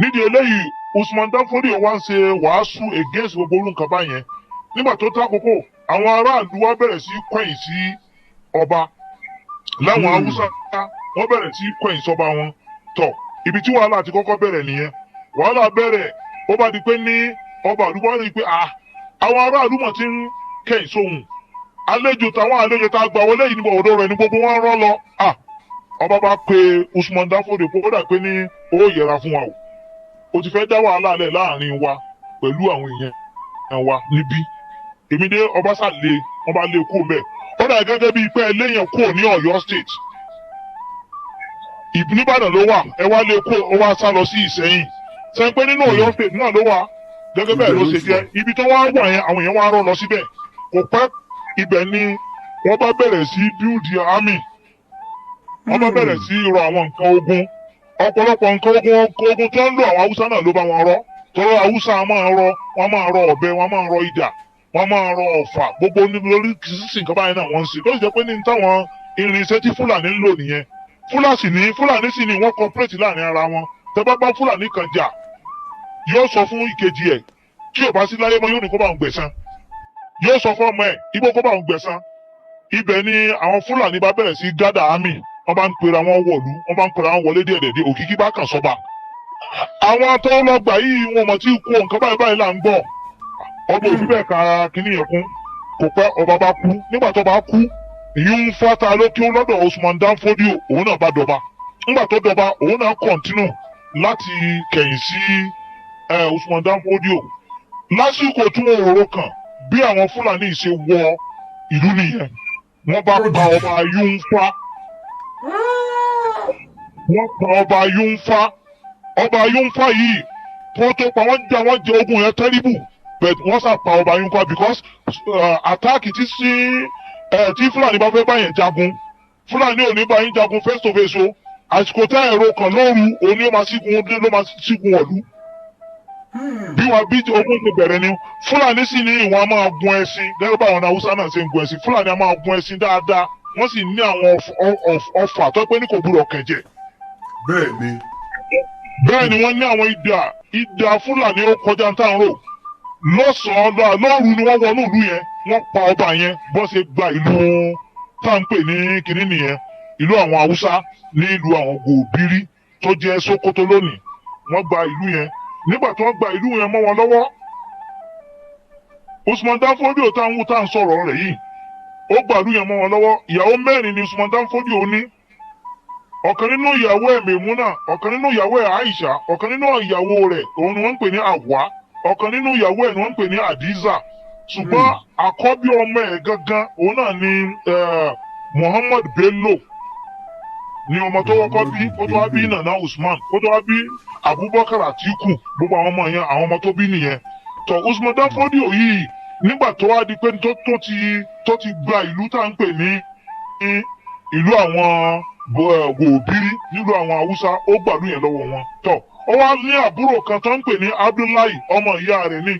Nídìí eléyìí, Usman Dan Fodio wá ń ṣe wàásù against gbogbo orú nǹkan báyẹn. Nígbà tó tákòókò, àwọn aráàlú wá bẹ̀rẹ̀ sí kọ̀yìn sí ọba láwọn Haúsá, wọ́n bẹ̀rẹ̀ sí kọ̀yìn sọ́ba wọn. Tọ̀ ibi tí wàhálà ti kọ́kọ́ bẹ̀rẹ̀ nìyẹn. Wàhálà bẹ̀rẹ̀, ó bá di pé ní ọba àdúgbò wá di pé àwọn aráàlú mọ̀ ti ń kẹ̀yìn sóhun àlejò, táwọn àlejò tá a gbà wọlé yìí ní ọ̀dọ̀ rẹ̀ ní gbogbo wọn rán lọ. Ọba bá pe Usman Dan Fodio pé ó dà pé ní ó yẹra fún wa o, o ti fẹ́ dá wàhálà lẹ̀ láàrin wa pẹ̀lú àwọn èèyàn wa níbí. Èmi dé ọba sàlẹ̀, wọn bá lé kúrò mbẹ̀. Ó dà gẹ́gẹ́ bíi pé ẹlẹ́yìn kúrò ní Ọ̀yọ́ State, Nìbàdàn ló wà, ẹ wá lé kúrò, ó wá sá lọ sí Ìsẹ́yìn. Sẹ́yìn pé nínú Ọ̀yọ́ State náà ló wà, gẹ́gẹ́ bẹ́ẹ̀ ló ṣe jẹ́. Ibi tó wá wà yẹn, àwọn èèyàn wá rọ́ lọ síbẹ̀. Kò pẹ́, ibẹ̀ ni wọ́n bá bẹ̀rẹ̀ sí build army, wọ́n bá bẹ̀rẹ̀ sí rọ àwọn nǹkan ogun, ọ̀pọ̀lọpọ̀ nǹkan ogun tó ń lò. Àwọn Haúsá náà ló bá wọn rọ, tọrọ Haúsá máa rọ, wọ́n máa rọ ọ̀bẹ, wọ́n máa rọ idà, wọ́n máa rọ ọ̀fà, gbogbo lórí sísìn nǹkan báyìí náà wọ́n ń ṣe. Tó sì jẹ́ pé ní táwọn irinṣẹ́ tí Fúlàní ń lò nìyẹn. Fúlàní sì ni wọ́n cooperate láàrin ara wọn. Tẹ́ bá bá Fúlàní kan jà, yóò sọ fún ìkejì ẹ̀, tí ò bá sí láyé mọ́, yóò ní kó bá òun gbẹ̀san, yóò sọ fún ọmọ ẹ̀ ibo kó bá òun gbẹ̀san. Ibẹ̀ ni àwọn Fúlàní bá bẹ̀rẹ̀ sí gather army, Wọ́n bá ń pera wọn wọ̀lú, wọ́n bá ń pera wọn wọlé díẹ̀ díẹ̀. Òkìkí bá kàn sọ́ba. Àwọn tó lọ gbà yìí, wọn mọ̀ tí kú. Nǹkan báyìí báyìí là ń gbọ́. Ọba òfin bẹ́ẹ̀ ka kínní yẹn kún. Kò pẹ́, ọba bá kú. Nígbà tó bá kú, ìyún fata ló kí ó lọ́dọ̀ Usman Dan Fodio, òun náà bá dọba. Nígbà tó dọba, òun náà continue láti kẹ̀yìn sí Usman Dan Fodio. Lásìkò tí wọn ò ro kàn, bí àwọn Fúlàní ṣe wọ ìlú nìyẹn. Wọ́n bá pa ọba Yúnfá. Wọ́n pa ọba Yúnfá. Ọba Yúnfá yìí, kó tó pa wọ́n, jà, wọ́n jẹ ogun yẹn terrible, but wọ́n sà pa ọba Yúnfá because attack tí sí tí Fúlàní bá fẹ́ bá yẹn jagun, Fúlàní ò ní bá yín jagun face to face o. Àsìkò tẹ́ ẹ̀rọ kan lóru, òní ó máa sígun, ló máa sígun wọ̀lú. Bí wọn bí ogun ti bẹ̀rẹ̀ ni. Fúlàní sì ní ìwọ̀n a máa gun ẹṣin gẹ́gẹ́ báwọn Haúsá náà ṣe ń gun ẹṣin. Fúlàní a máa gun ẹṣin dáadáa, wọ́n sì ní àwọn ọfà tó pé ní kò gbúdọ̀ kẹ̀jẹ̀. bẹ́ẹ̀ ni Bẹ́ẹ̀ ni wọ́n ní àwọn idà. Idà Fúlàní ó kọjá ń tàn rò. Lọ́sàn-án, lóru ni wọ́n wọnú ìlú yẹn, wọ́n pa ọba yẹn. Bọ́n ṣe gba ìlú tá à ń pè ní kinní nìyẹn, ìlú àwọn Haúsá ní ìlú àwọn Gòbírí tó jẹ́ Sókótó lónìí. Wọ́n gba ìlú yẹn. Nígbà tí wọ́n gba ìlú yẹn mọ́ wọn lọ́wọ́, Usman Dan Fodio tá ń wú, tá à ń sọ̀rọ̀ rẹ̀ yìí, ó gba ìlú yẹn mọ́ wọn lọ́wọ́. Ìyàwó mẹ́rin ni Usman Dan Fodio ní. Ọ̀kan nínú ìyàwó ẹ̀ Mèmúnà, ọ̀kan nínú ìyàwó ẹ̀ Aisha, ọ̀kan nínú ìyàwó rẹ̀ òun ni wọ́n ń pè ní Àwa, ọ̀kan nínú ìyàwó ẹ̀ ni wọ́n ń pè ní Hadiza. Ṣùgbọ́n àkọ́bí ọmọ ẹ̀ gangan, òun náà ni Muhammad Bello ni ọmọ tó wọ́kọ́ bí. Ó tó wá bí Nana Usman, ó tó wá bí Abubakar Atiku. Gbogbo àwọn ọmọ yẹn, àwọn ọmọ tó bí nìyẹn. Tó Usman Dan Fodio yìí, nígbà tó wá di pé tó ti gba ìlú tá à ń pè ní ìlú àwọn Gòbírí nílùú àwọn Haúsá, ó gbàlú yẹn lọ́wọ́ wọn. Tó ó wá ní àbúrò kan tó ń pè ní Abdullahi, ọmọ ìyá rẹ̀ ní,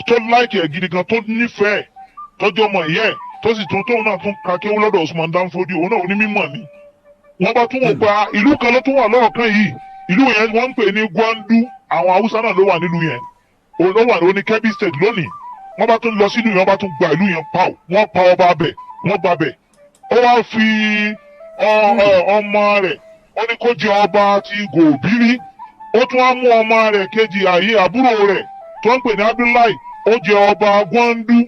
tó like ẹ̀ gidi gan, tó nífẹ̀ẹ́, tọ́jú ọmọ ìyá ẹ̀, tó sì tún tóun náà tún ka kéwú lọ́dọ̀ Usman Dan Fodio. Òun náà onímọ̀ ni. Wọ́n bá tún wò pa ìlú kan ló tún wà lọ́ọ̀kan yìí. Ìlú yẹn wọ́n ń pè ní Gwandu. Àwọn Haúsá náà ló wà nílùú yẹn, òun ló wà ní Kebbi State lónìí. Wọ́n bá tún lọ sílùú yẹn, wọ́n bá tún gba ìlú yẹn pa. Wọ́n pa ọba abẹ, wọ́n gba bẹ̀. Ó wá fi ọmọ rẹ̀, ó ní kó jẹ ọba ti Gòbírí. Ó tún wá mú ọmọ rẹ̀ kejì, àyè àbúrò rẹ̀ tó ń pè ní Abdullahi, ó jẹ ọba Gwandu.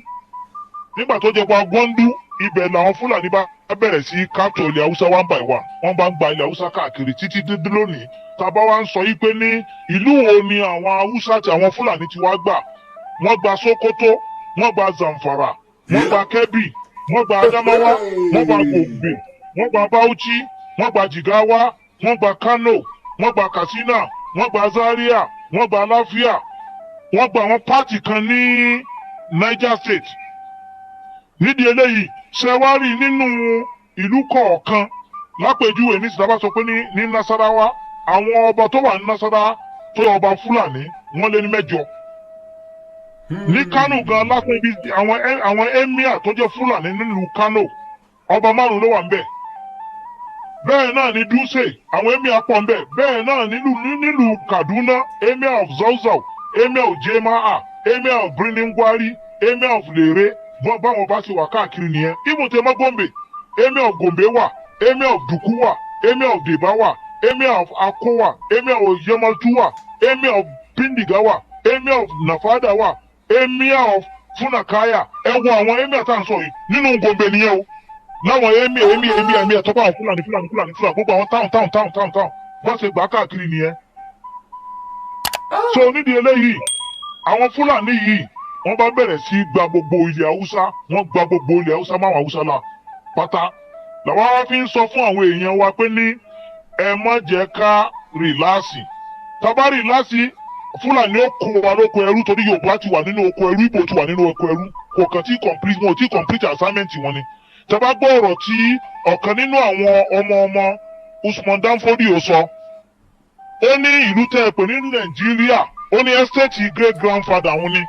Nígbà tó jẹ ọba Gwandu, ibẹ̀ làwọn Fúlàní bá bẹ̀rẹ̀ sí capture ilẹ̀ Haúsá one by one. Wọ́n bá ń gba ilẹ̀ Haúsá káàkiri títí dídí lónìí. Tàbá wa ń sọ yí pé ní ìlú wo ni àwọn Haúsá àti àwọn Fúlàní ti wá gbà? Wọ́n gba Sókótó, wọ́n gba Zamfara, wọ́n gba Kebbi, wọ́n gba Adamawa, wọ́n gba Gombe, wọ́n gba Bauchi, wọ́n gba Jigawa, wọ́n gba Kano, wọ́n gba Katsina, wọ́n gba Zaria, wọ́n gba Lafia, wọ́n gba àwọn part kan ní Niger State. Nídìí eléyìí, ṣẹwárí nínú ìlú kọ̀ọ̀kan, lápèjúwe ní sìdábà sọ pé ní Nasarawa, àwọn ọba tó wà ní Nasarawa tó yẹ ọba Fúlàní, wọ́n lé ní 8. Ní Kánò gan lásán, ibi àwọn emir tó jẹ́ Fúlàní nílùú Kánò, ọba márùn ló wà ń bẹ̀. Bẹ́ẹ̀ náà ní Dutse, àwọn emir pọ̀ ń bẹ̀. Bẹ́ẹ̀ náà nílùú Kaduna, emir of Zauzau, emir of Jema'a, emir of Birnin Gwari, emir of Lere. Báwọn bá ṣe wà káàkiri nìyẹn. Ibùn tẹ mọ́ Gombe, emir of Gombe wà, emir of Duku wà, emir of Deba wà, emir of Akko wà, emir of Yamaltu wà, emir of Pindiga wà, emir of Nafada wà, emir of Funakaya. Ẹ wo àwọn emir tá à ń sọ yìí nínú Gombe nìyẹn o. Láwọn emir, emir, emir, emir tó bá àwọn Fúlàní, Fúlàní, Fúlàní, Fúlàní, gbogbo àwọn town, town, town, town, town, wọ́n ṣe gbà káàkiri nìyẹn. So nídìí eléyìí, àwọn Fúlàní yìí, wọ́n bá bẹ̀rẹ̀ sí gba gbogbo ilẹ̀ Haúsá. Wọ́n gba gbogbo ilẹ̀ Haúsá máwọn Haúsá la pátá. Làwọn wá fi ń sọ fún àwọn èèyàn wa pé ní ẹ má jẹ́ ká relax. Tá bá relax, Fúlàní ó kó wa lóko ẹrú, torí Yorùbá ti wà nínú oko ẹrú, Ìgbò ti wà nínú oko ẹrú. Kò kàn tí complete, wọn ò tí complete assignment wọn ni. Tá bá gbọ́ ọ̀rọ̀ tí ọ̀kan nínú àwọn ọmọ ọmọ Usman Dan Fodio sọ, ó ní ìlú tẹ́ ẹ pè ní Nàìjíríà, ó ní estate great grandfather òun ni,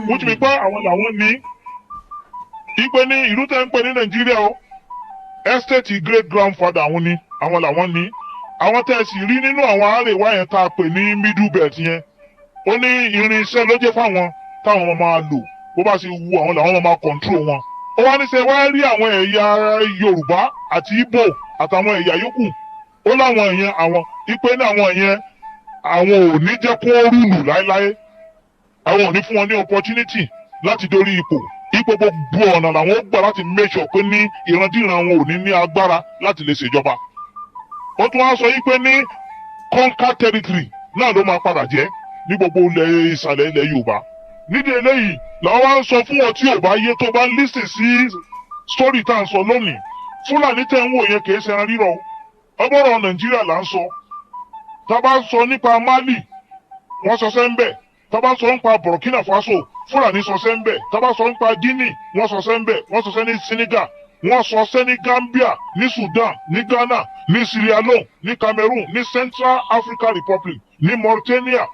which mean pé àwọn làwọn ní ìpè ní ìlú tẹ́ ń pè ní Nàìjíríà o. Estate great grandfather àwọn ni, àwọn làwọn ní. Àwọn tẹ́ ẹ sì rí nínú àwọn àárẹ̀wá yẹn tá a pè ní Middle Belt yẹn, ó ní irinṣẹ́ ló jẹ́ fáwọn táwọn máa lò. Bó bá ṣe wu àwọn làwọn máa control wọn. Ó wá ní sẹ́ wá rí àwọn ẹ̀yà Yorùbá àti Ìgbò àtàwọn ẹ̀yà yòókù, ó láwọn yẹn, àwọn ipe ní àwọn yẹn, àwọn ò ní jẹ́ kó rule láéláé, àwọn ò ní fún wọn ní opportunity láti dórí ipò. Ipò gbogbo ọ̀nà làwọn ó gbà láti make sure pé ní ìrandíran wọn ò ní ní agbára láti lè ṣèjọba. Ó tún wá sọ yí pé ní conquer territory náà ló máa padà jẹ́ ní gbogbo ilẹ̀ ìsàlẹ̀ ilẹ̀ Yorùbá. Nídìí eléyìí làwọn wá ń sọ fún wọn tí ò bá yé, tó bá ń listen sí story tá à ń sọ lónìí. Fúlàní tẹ̀ ń wò yẹn kì í ṣe ẹran rírọ̀ o. Ọgbọ́rọ̀ Nàìjíríà là ń sọ. Tá a bá ń sọ nípa Mali, wọ́n sọ sẹ́ńbẹ̀. Tá a bá ń sọ nípa Burkina Faso, Fúlàní sọ sẹ́ńbẹ̀. Tá a bá sọ nípa Guinea, wọ́n sọ sẹ́ńbẹ̀. Wọ́n sọ sẹ́ ní Senegal, wọ́n sọ sẹ́ ní Gambia, ní Sudan, ní Ghana, ní Sierra Leone, ní Cameroon, ní Central African Republic, ní Mauritania,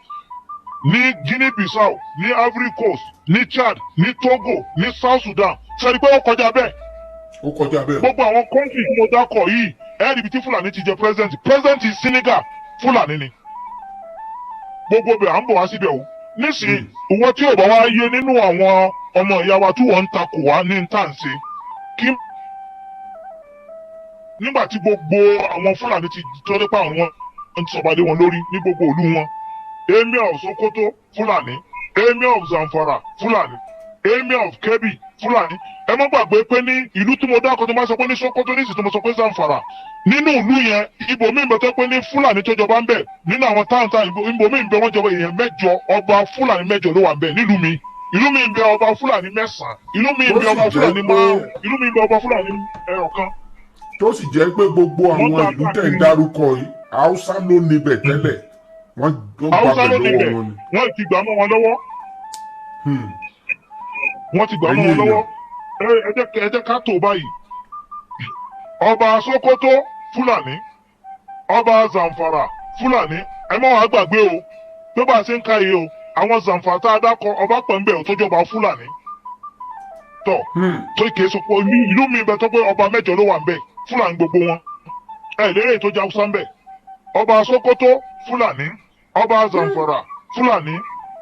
ní Guinea Bissau, ní Ivory Coast, ní Chad, ní Togo, ní South Sudan. Sẹ́ni pé ó kọjá bẹ́ẹ̀? Ó kọjá bẹ́ẹ̀. Gbogbo àwọn country tí mo dákọ̀ yìí, ẹ̀ẹ́dì ibi tí Fúlàní ti jẹ president. President Senegal, Fúlàní ni. Gbogbo bẹ̀ à ń bọ̀ wá síbẹ̀ o nísìnyí. Ìwọ tí ò bá wá yé nínú àwọn ọmọ ìyá wa tí wọ́n ń takò wá ní tàǹsí kí nígbà tí gbogbo àwọn Fúlàní ti tọ́ nípa àwọn ń sọba lé wọn lórí ní gbogbo ìlú wọn: Emir of Sokoto, Fúlàní; Emir of Zamfara, Fúlàní; Emir of Kebbi, Fúlàní. Ẹ má gbàgbé pé ní ìlú tí mo dákọ̀, tó máa sọ pé ní Sokoto ní ìsìn, tó mo sọ pé Zamfara, nínú ìlú yẹn, ibòmíì bẹ tó pé ní Fúlàní tó jọba ń bẹ nínú àwọn táǹtà. Ibòmíì ń bẹ, wọ́n jọba èèyàn 8, ọba Fúlàní 8 ló wà ń bẹ nílùú mi. Ìlú mi ń bẹ, ọba Fúlàní 9. Ìlú mi ń bẹ, ọba Fúlàní 5. Ìlú mi ń bẹ, ọba Fúlàní 1. Tó sì jẹ́ pé gbogbo àwọn ìlú tẹ̀ ń dárúkọ yìí, Haúsá ló níbẹ̀ tẹ́lẹ̀, wọ́n gbà Haúsá ló bẹ̀ níbẹ̀. lọ́wọ́ wọn ni. Wọ́n ti gbà mọ́ wọn lọ́wọ́. Wọ́n ti gbà mọ́ wọn lọ́wọ́. Ẹ jẹ́ ká tó báyìí: ọba Sokoto, Fúlàní; ọba Zamfara, Fúlàní. Ẹ má wàá gbàgbé o pé bá a ṣe ń ka yìí o, àwọn Zamfara tá a dákọ, ọba pẹ̀mbẹ̀ tó jọba Fúlàní tọ̀ tó kìí sọ pé ìlú mi bẹ tó pé ọba 8 ló wà ń bẹ, Fúlàní gbogbo wọn. Ẹ lérè tó jẹ́ Haúsá ń bẹ. Ọba Sokoto, Fúlàní; ọba Zamfara, Fúlàní;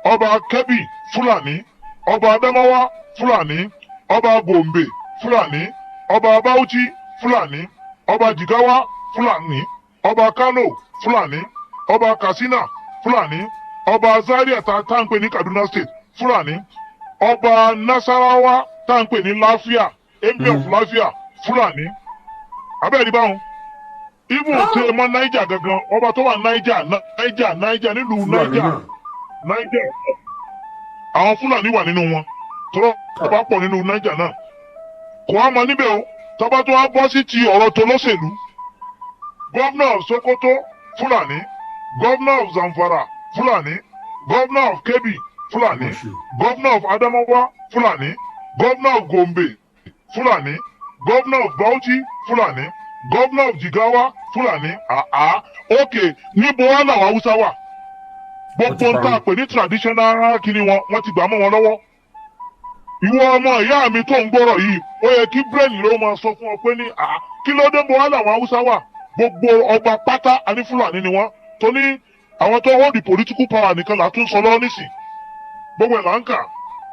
ọba Kebbi, Fúlàní; ọba Adamawa, Fúlàní; ọba Gombe, Fúlàní; ọba Bauchi, Fúlàní; ọba Jigawa, Fúlàní; ọba Kano, Fúlàní; ọba Katsina, Fúlàní; ọba Zaria tá ń pè ní Kaduna State, Fúlàní; ọba Nasarawa tá ń pè ní Lafia, Emir of Lafia, Fúlàní. Abẹ́rẹ́ báwọn even tẹ mọ́ Niger gangan, ọba tó wà Niger, Niger, Niger nílùú Fúlàní Niger náà. Niger, àwọn Fúlàní wà nínú wọn tọ́lọ́. Ọba pọ̀ nínú Niger náà, kò á mọ níbẹ̀ o. Tọ́ba tó wá bọ́ sí ti ọ̀rọ̀ tó lóṣèlú, Governor of Sokoto, Fúlàní; Governor of Zamfara, Fúlàní; Governor of Kebbi, Fúlàní; Ó ṣe. Governor of Adamawa, Fúlàní; Governor of Gombe, Fúlàní; Governor of Bauchi, Fúlàní; Governor of Jigawa, Fúlàní. Àá, ok, níbo wá làwọn Haúsá wà? Gbogbo ń tà pé ní traditional kini wọn, wọ́n ti gbà mọ́ wọn lọ́wọ́. Ìwọ ọmọ ìyá mi tó ń gbọ́rọ̀ yìí, ó yẹ kí brain ló máa sọ fún ọ pé ní àá, kí ló dé? Bó wá làwọn Haúsá wà? Gbogbo ọba pátá àní Fúlàní ni wọ́n. Tó ní àwọn tó hold the political power nìkan là tún sọ lọ́wọ́ nísìn. Gbogbo ẹ̀ là ń kà.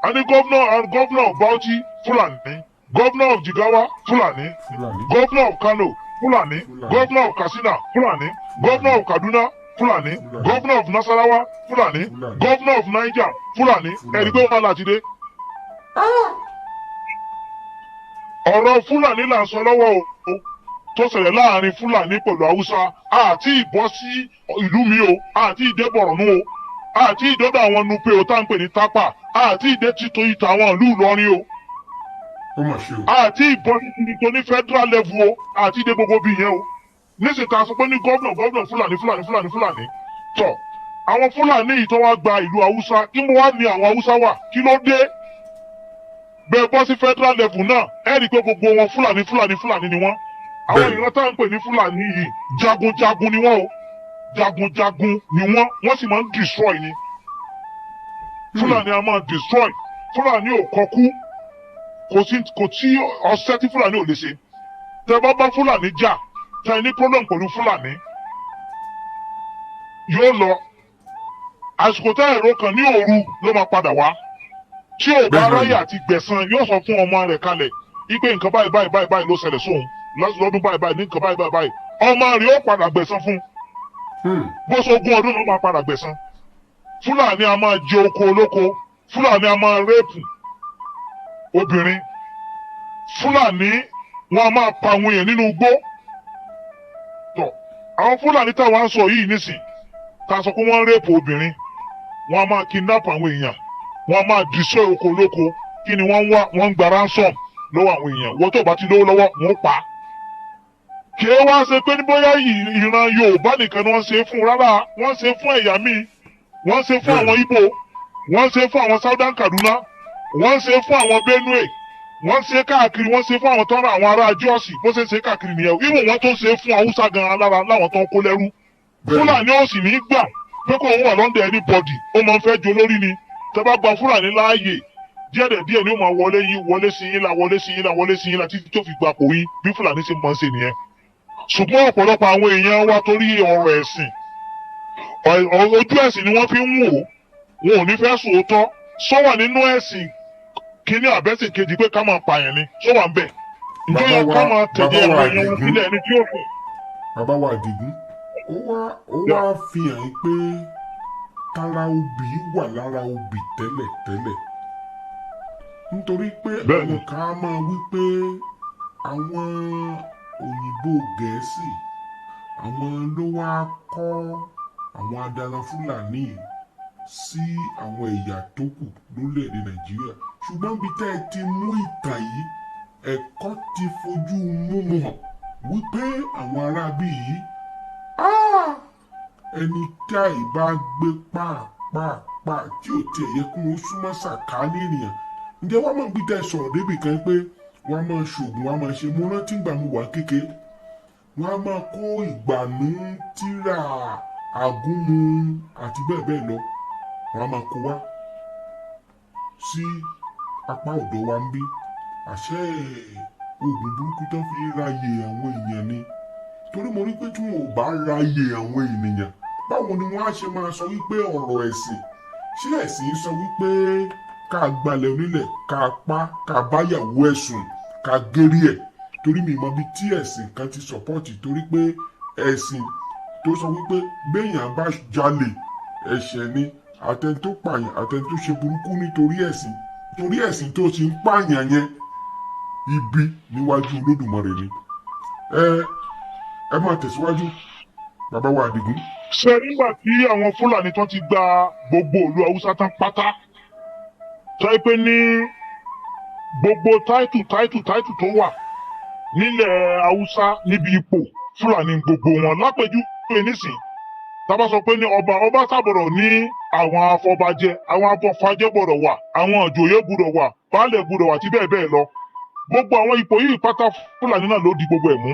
A ní governor, governor of Bauchi, Fúlàní; governor of Jigawa, Fúlàní; Fúlàní. Governor of Kano, Fúlàní; Fúlàní. Governor of Katsina, Fúlàní; governor of Kaduna, Fúlàní; Fúlàní. Governor of Nasarawa, Fúlàní; Fúlàní. Governor of Niger, Fúlàní. Fúlàní. Ẹ̀rí pé wọ́n láti dé. Ọ̀rọ̀ Fúlàní là ń sọ lọ́wọ́ o, tó ṣẹlẹ̀ láàrin Fúlàní pẹ̀lú Haúsá. Àti ìbọ́ sí ìlú mi o, àti ìdè Bọ̀rọ̀nú o, àti ìdọ́dọ̀ àwọn Nupe o tá ń pè ní Tápà, àti ìdè títò ìta àwọn ìlú Ìlọrin o, Ó mà ṣe o. Àti ìbọn títí tó ní federal level o, àti ìdè gbogbo bí yẹn o. Níṣẹ́ ta sọ pé ní governor, governor Fúlàní, Fúlàní, Fúlàní, Fúlàní tọ̀. Àwọn Fúlàní yìí tó wá gba ìlú Haúsá, kí mo wá ní àwọn Haúsá wà? Kí ló dé? Bẹ́ẹ̀ bọ́ sí federal level náà, ẹ rí i pé gbogbo wọn Fúlàní, Fúlàní, Fúlàní ni wọ́n. Àwọn ìran tá à ń pè ní Fúlàní yìí, jagunjagun ni wọ́n o. Jagunjagun ni wọ́n, wọ́n sì máa ń destroy ni. Fúlàní a máa destroy. Fúlàní ò kọkú. Kò sí, kò tí ọṣẹ tí Fúlàní ò lè ṣe. Tẹ bá bá Fúlàní jà, tẹ ní problem pẹ̀lú Fúlàní, yóò lọ. Àsìkò tẹ ẹ̀rọ kan ní òru ló máa padà wá. Tí ò bá Bẹ́ẹ̀ ni. ráyè àti gbẹ̀san, yóò sọ fún ọmọ rẹ̀ kalẹ̀. Ipe nǹkan báyìí báyìí báyìí báyìí ló ṣẹlẹ̀ sóun lọ́dún báyìí báyìí ní nǹkan báyìí báyìí báyìí, ọmọ rẹ̀ ó padà gbẹ̀san fún. Bó ṣe ogún ọdún ló máa padà gbẹ̀san. Fúlàní a máa jẹ oko olóko, Fúlàní a máa rape obìnrin, Fúlàní wọn a máa pa àwọn èèyàn nínú igbó. Tọ àwọn Fúlàní táwọn ń sọ yìí nísìn, tá a sọ pé wọ́n ń rape obìnrin, wọ́n a máa kidnap àwọn èèyàn, wọ́n a máa destroy oko olóko. Kí ni wọ́n ń wá? Wọ́n ń gba ransom lọ́wọ́ àwọn èèyàn. Wọ́n tó bá ti lówó lọ́wọ́, wọ́n pa á. Kì í wá ṣe pé ní bóyá ìran Yorùbá nìkan ni wọ́n ṣe é fún rárá, wọ́n ṣe é fún ẹ̀yà míì, wọ́n ṣe fún àwọn Ìgbò, wọ́n ṣe fún àwọn Southern Kaduna, wọ́n ṣe fún àwọn Benue, wọ́n ṣe káàkiri, wọ́n ṣe fún àwọn tọ́ra àwọn ará Jọ́ọ̀sì. Bó ṣe ṣe káàkiri nìyẹn. Ìwọ̀n wọn tó ṣe fún Haúsá gan lára láwọn tó ń kó lẹ́rú. Fúlàní ó sì ní gbà pé kò ń wà lọ́ndẹ̀ anybody, ó máa ń fẹ́ jo lórí ni. Tẹ́ bá gba Fúlàní láàyè díẹ̀ díẹ̀ ni ó máa wọlé yín, wọlé sí yín la, wọlé sí yín la, wọlé sí yín la, títí tó fi gbapò yín. Bí Fúlàní ṣe máa ń ṣe nìyẹn. Ṣùgbọ́n ọ̀pọ̀lọpọ̀ àwọn èèyàn wa, torí ọ̀rọ̀ ẹ̀sìn, ojú ẹ̀sìn ni wọ́n fi ń wò ó, wọn ò ní fẹ́ sòótọ́. Sọ́wà nínú ẹ̀sìn kíní àbẹ́sìn kejì pé ká máa pààyàn ni? Sọ́wà ń bẹ̀? Ǹjẹ́ yẹ ká máa tẹ̀lé àwọn èèyàn wọn sílẹ̀ ẹni tí ó fẹ́? Bàbá wa Àdìgún, ó wá fi hàn pé tara obì wà lára obì tẹ́lẹ̀ tẹ́lẹ̀, nítorí pé àwọn kan á máa wí pé àwọn òyìnbó Gẹ̀ẹ́sì, àwọn ló wá kọ́ àwọn adaran Fúlàní sí àwọn ẹ̀yà tó kù lórílẹ̀‐èdè Nàìjíríà. Ṣùgbọ́n bí tẹ́ ẹ ti mú ìtàn yìí, ẹ̀kọ́ ti fojú múmu hàn wípé àwọn aráabí yìí, ẹni tí àìbá gbé pàápàá tí ò tiẹ̀ yẹ kí wọ́n súnmọ́ sàkáání ènìyàn. Ǹjẹ́ wọ́n máa ń bí tẹ́ ẹ sọ̀rọ̀ débì kan pé wọ́n á máa ṣoògùn, wọ́n á máa ṣe? Mo rántí ìgbà mo wà kékeré, wọ́n á máa kó ìgbànú, tíra àgúnmu àti bẹ́ẹ̀ bẹ́ẹ̀ lọ, wọ́n á máa kó wá sí apá ọ̀dọ̀ wa ń bí. Àṣẹ oògùn burúkú tó fi ráyè àwọn èèyàn ni, torí mo rí pé tí wọn ò bá ráyè àwọn ènìyàn, báwo ni wọ́n á ṣe máa sọ wípé ọ̀rọ̀ ẹ̀sìn, ṣé ẹ̀sìn sọ wípé ká gbalẹ̀ onílẹ̀, ká pa, ká báyàwó ẹ̀sùn, ká gérí ẹ̀? Torí mi mọ bí tí ẹ̀sìn kan ti support, torí pé ẹ̀sìn tó sọ wípé béèyàn bá jalè, ẹ̀ṣẹ̀ ni, àtẹni tó pààyàn, àtẹni tó ṣe burúkú, nítorí ẹ̀sìn, torí ẹ̀sìn tó ti ń pààyàn yẹn, ibi níwájú Olódùmarè ni. Ẹ máa tẹ̀síwájú, bàbá wa Àdìgún. Ṣe nígbà tí àwọn Fúlàní tó ti gba gbogbo ìlú Haúsá tán pátá, tó yẹ pé ní gbogbo title title title tó wà nílẹ̀ Haúsá níbi ipò, Fúlàní gbogbo wọn. Lápèjúwe nísìn, tá bá sọ pé ní ọba, ọba sábọ̀rọ̀ ní àwọn afọbajẹ, àwọn afọfajẹ gbọ́dọ̀ wà, àwọn ìjòyè gbọ́dọ̀ wà, baálẹ̀ gbọ́dọ̀ wà, àti bẹ́ẹ̀ bẹ́ẹ̀ lọ. Gbogbo àwọn ipò yìí pátá, Fúlàní náà ló di gbogbo ẹ̀ mú.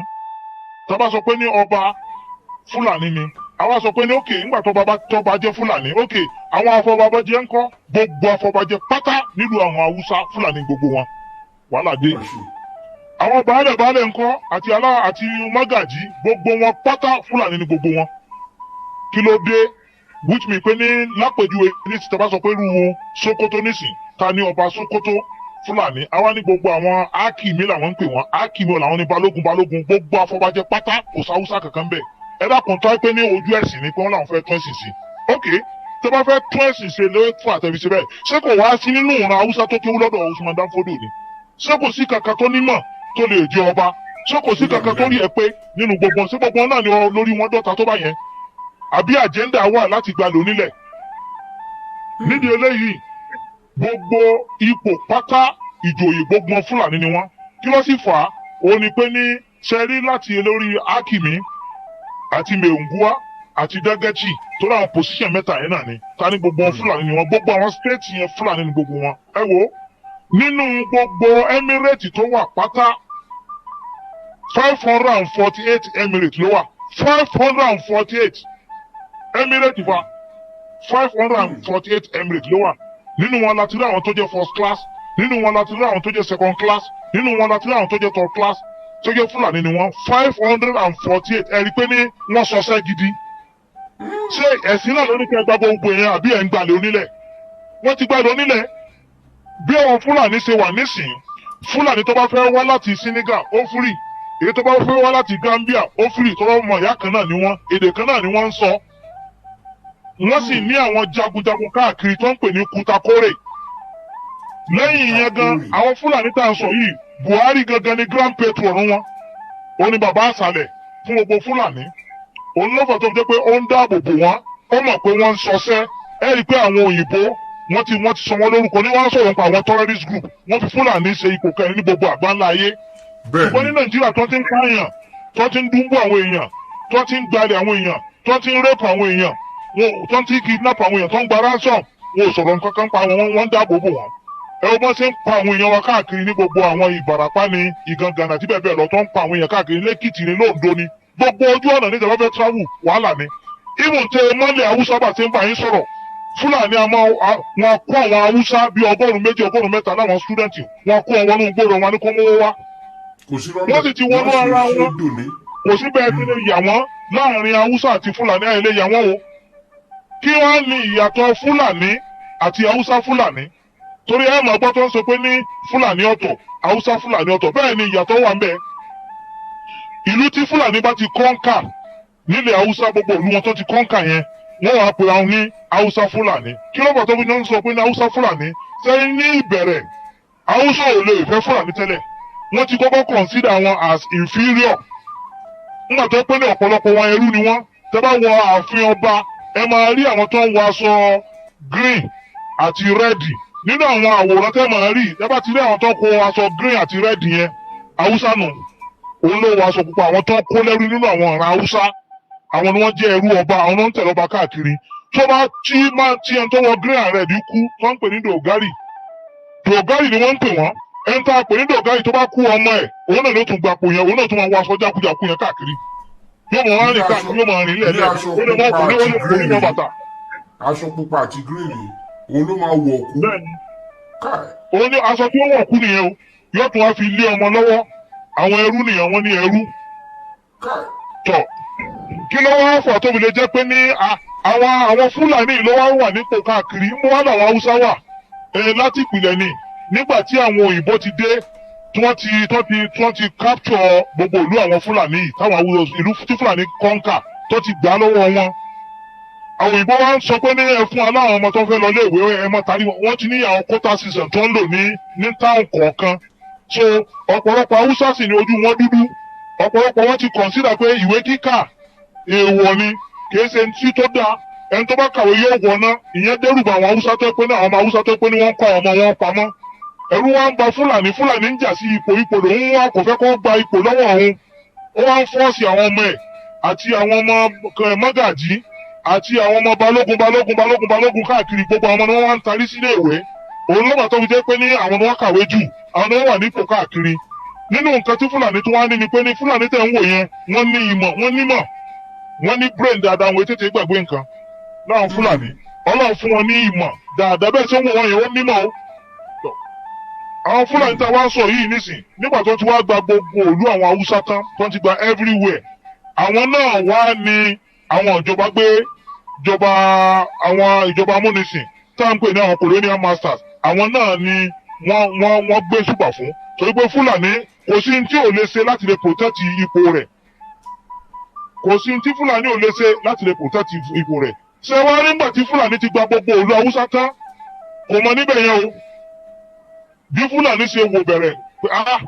Tá bá sọ pé ní ọba, Fúlàní ni. Àwa sọ pé ní òkè ńgbà tó bá tọ́ba jẹ́ Fúlàní, òkè àwọn afọbajẹ ńkọ́? Gbogbo afọbajẹ pátá nílùú àwọn Haúsá, Fúlàní gbogbo wọn. Wàhálà dé. Àwọn baálẹ̀ baálẹ̀ ńkọ́, àti alá àti mágàjí, gbogbo wọn pátá, Fúlàní ni gbogbo wọn. Kí ló dé? Which mean pé ní lápèjúwe ní ti tàbá sọ pé irú Sókótó nísìn, ta ní ọba Sókótó? Fúlàní. Àwa ní gbogbo àwọn ákìmí làwọn ń pè wọn, ákìmí làwọn ní balógun balógun, gbogbo afọbajẹ pátá, kò sáwúsá kankan bẹ́ẹ̀. Ẹ dákun, tó pé ní ojú ẹ̀sìn ni pé wọ́n làwọn fẹ́ tún ẹ̀sìn sí. Ok, tó bá fẹ́ tún ẹ̀sìn ṣe lórí fún àtẹ̀fíṣe bẹ́ẹ̀, ṣé kò wá sí nínú ìran Haúsá tó kéwú lọ́dọ̀ Usman Dan Fodio ni? Ṣé kò sí kankan tó nímọ̀ tó lè jẹ ọba? Ṣé kò sí kankan tó rí ẹ pé nínú gbogbo? Ṣé gbogbo náà ni lórí wọn dọ́ta tó bá yẹn? Àbí agenda wà láti gba lónílẹ̀? Nídìí eléyìí, gbogbo ipò pátá, ìjòyè, gbogbo Fúlàní ni wọn. Kí ló sì fà á? Òun ni pé ní ṣe rí láti lórí Hakimi àti Mẹ̀ǹgúà àti Dagachi tó láwọn position mẹ́ta yẹn náà ni ta ní gbogbo wọn, Fúlàní ni wọn. Gbogbo àwọn state yẹn, Fúlàní ni gbogbo wọn. Ẹ wo, nínú gbogbo emirate tó wà pátá, 548 emirate ló wà. 548 emirate wa, 548 emirate ló wà. Nínú wọn láti rí àwọn tó jẹ́ first class, nínú wọn láti rí àwọn tó jẹ́ second class, nínú wọn láti rí àwọn tó jẹ́ third class tó jẹ́ Fúlàní ni wọ́n. 548. Ẹ rí i pé ní wọ́n sọsẹ́ gidi. Ṣé ẹ̀sìn náà ló ní kẹ́ gba gbogbo èèyàn, àbí ẹ̀ ń gbalẹ̀ onílẹ̀? Wọ́n ti gbalẹ̀ onílẹ̀. Bí àwọn Fúlàní ṣe wà nísìn, Fúlàní tó bá fẹ́ wá láti Senegal ó free, èyí tó bá fẹ́ wá láti Gambia ó free, tó bá mọ̀ ìyá kan náà ni wọ́n, èdè kan náà ni wọ́n ń sọ. Wọ́n sì ní àwọn jagunjagun káàkiri tó ń pè ní Kutakore. Lẹ́yìn ìyẹn gan, àwọn Fúlàní tá à ń sọ yìí, Buhari gangan ni grand patron wọn. Ó ní bàbá àṣàlẹ̀ fún gbogbo Fúlàní. Òun ló fà tó fi jẹ́ pé ó ń dáàbò bò wọ́n. Ó mọ̀ pé wọ́n ń ṣọṣẹ́. Ẹ rí i pé àwọn òyìnbó wọ́n ti sọ wọ́n lórúkọ ní wọ́n sọ̀rọ̀ nípa àwọn terrorist group. Wọ́n fi Fúlàní ṣe ipò kẹrin ní gbogbo àgbáńlá ayé. Ṣùgbọ́n ní Nàìjíríà, tó ti ń pààyàn, tó ti ń dúnbò àwọn èèyàn, tó ti ń gbalẹ̀ àwọn èèyàn, tó ti ń rape àwọn èèyàn, tó ti ń kidnap àwọn èèyàn, tó ń gba ransom, wọn ò sọ̀rọ̀ nǹkan kan pa wọn, wọ́n ń dáàbò bò wọ́n. Ẹ wọ́n ṣe ń pa àwọn èèyàn wa káàkiri ní gbogbo àwọn Ìbàràpá ní Ìgangan àti bẹ́ẹ̀ bẹ́ẹ̀ lọ, tó ń pa àwọn èèyàn káàkiri lẹ́kìtì ní lóńdó ní gbogbo ojú ọ̀nà ní ìjọba fẹ́ travel, wàhálà ni. Even tẹ mọ́lẹ̀ Haúsá bá ti ń bá yín sọ̀rọ̀, Fúlàní àmọ́ wọn kó àwọn Haúsá bíi 200, 300 láwọn student, wọn kó wọn wọnú gbòòrò wọn ní kó mówó wá. Kò sí. Wọ́n sì ti wọnú ara wọn. Kò sí bẹ́ẹ̀ tí lè yà wọ́n láàrin Haúsá àti Fúlàní, àyè lè yà wọ́n o. Kí wọ́n ní ìyàtọ̀ Fúlàní àti Haúsá Fúlàní? Torí ẹ máa gbọ́ tó ń sọ pé ní Fúlàní ọ̀tọ̀, Haúsá Fúlàní ọ̀tọ̀. Bẹ́ẹ̀ ni, ìyàtọ̀ wà ń bẹ. Ìlú tí Fúlàní bá ti conquer nílẹ̀ Haúsá, gbogbo ìlú wọn tó ti conquer yẹn, wọ́n wàá pe àwọn ní Haúsá Fúlàní. Kí ló bá tó fi ń sọ pé ní Haúsá Fúlàní? Sẹ́yìn ní ìbẹ̀rẹ̀, Haúsá ò lè fẹ́ Fúlàní tẹ́lẹ̀. Wọ́n ti kọ́kọ́ consider wọn as inferior nígbà tó pé ní ọ̀pọ̀lọpọ̀ wọn ẹrú ni wọ́n. Tẹ́ bá wọ ààfin ọba, ẹ máa rí àwọn tó ń wọ aṣọ green àti red nínú àwọn àwòrán tẹ́ máa rí. Tẹ́ bá ti rí àwọn tó ń kó aṣọ green àti red yẹn, Haúsá nù, òun ló wọ aṣọ pupa. Àwọn tó ń kó lẹ́rú nínú àwọn ọ̀ràn Haúsá, àwọn ni wọ́n jẹ́ ẹrú ọba, àwọn náà ń tẹ̀lé ọba káàkiri. Tó bá tí máa tí ẹni tó wọ green and red kú, tó ń pè ní Dogari, Dogari ni wọ́n ń pè wọ́n. Ẹni tá a pè ní Dogari tó bá kú, ọmọ ẹ̀ òun náà ló tún gbapò yẹn, òun náà tún máa wọ aṣọ jákujàku yẹn káàkiri, yóò mọ rìn káàkiri, yóò máa rìn lẹ́lẹ̀, ó lè mọ kò ní ó lè kò ní mọ bàtà. Aṣọ pupa àti green òun ló máa wọ̀ kú. Bẹ́ẹ̀ni, òun ní aṣọ tí ó wọ̀ kú nìyẹn o. Yóò tún wá fi lé ọmọ lọ́wọ́. Àwọn ẹrú nìyẹn, wọ́n ní ẹrú tọ̀. Kí ló wá fà tóbi lè jẹ́ pé ní àwọn Fúlàní ló wá wà nípò káàkiri mú wá làwọn Haúsá wà láti ìpìlẹ̀ ni? Nígbà tí àwọn òyìnbó ti dé, tí wọ́n ti capture gbogbo ìlú àwọn Fúlàní yìí, táwọn ìlú tí Fúlàní conquer tó ti gbà lọ́wọ́ wọn, àwọn òyìnbó wa ń sọ pé ní ẹ fún aláwọn ọmọ tó fẹ́ lọ léèwé, ẹ mọ tàbí wọ́n ti ní àwọn quota system tó ń lò ní town kọ̀ọ̀kan. So ọ̀pọ̀lọpọ̀ Haúsá sì ní ojú wọn dúdú. Ọ̀pọ̀lọpọ̀ wọn ti consider pé ìwé kíkà èèwọ̀ ni, kìí ṣe tí tó dáa, ẹni tó bá kàwé yóò wọná. Ìyẹn dẹ́rùbà àwọn Haúsá tó pé ní àwọn ọmọ Haúsá tó pé ní wọ́n kọ́ àwọn ọmọ wọn pamọ́. Ẹ̀rù wa ń ba Fúlàní. Fúlàní ń jà sí ipò, ipò lòun wá, kò fẹ́ kó gba ipò lọ́wọ́ òun. Ó wá ń force àwọn ọmọ ẹ̀ àti àwọn ọmọ mọ́gàjí àti àwọn ọmọ balógun, balógun, balógun, balógun káàkiri. Gbogbo àwọn ọmọ ni wọ́n wá ń tarí sílé ìwé. Òun ló bá tó fi jẹ́ pé ní àwọn ni wọ́n kàwé jù, àwọn ni wọ́n wà nípò káàkiri. Nínú nǹkan tí Fúlàní tó wá ní ni pé ní Fúlàní tẹ̀ ń wò yẹn, wọ́n ní ìmọ̀, wọ́n nímọ̀, wọ́n ní brain dáadáa, wọn tètè gbàgbé nǹkan láwọn Fúlàní. Ọlọ́run fún wọn ní ìmọ̀ dáadáa. Bẹ́ẹ̀ tí ó ń wò wọ́n yẹn, wọ́n nímọ̀ o. Àwọn Fúlàní tá a wá sọ yìí nísìn, nígbà tó ti wá gba gbogbo ìlú àwọn Haúsá tán, tó ti gba everywhere, àwọn náà wá ní àwọn ìjọba gbé ìjọba, àwọn ìjọba amúnisìn tá à ń pè ní àwọn colonial masters. Àwọn náà ni wọ́n gbé ṣùgbà fún, torí pé Fúlàní kò sí ní tí ò lè ṣe láti lè protect ipò rẹ̀. Kò sí ní tí Fúlàní ò lè ṣe láti lè protect ipò rẹ̀. Ṣé wàá nígbà tí Fúlàní ti gba gbogbo ìlú Haúsá tán, kò mọ níbẹ̀ yẹn o. Bí Fúlàní ṣe wò bẹ̀rẹ̀ pé ah,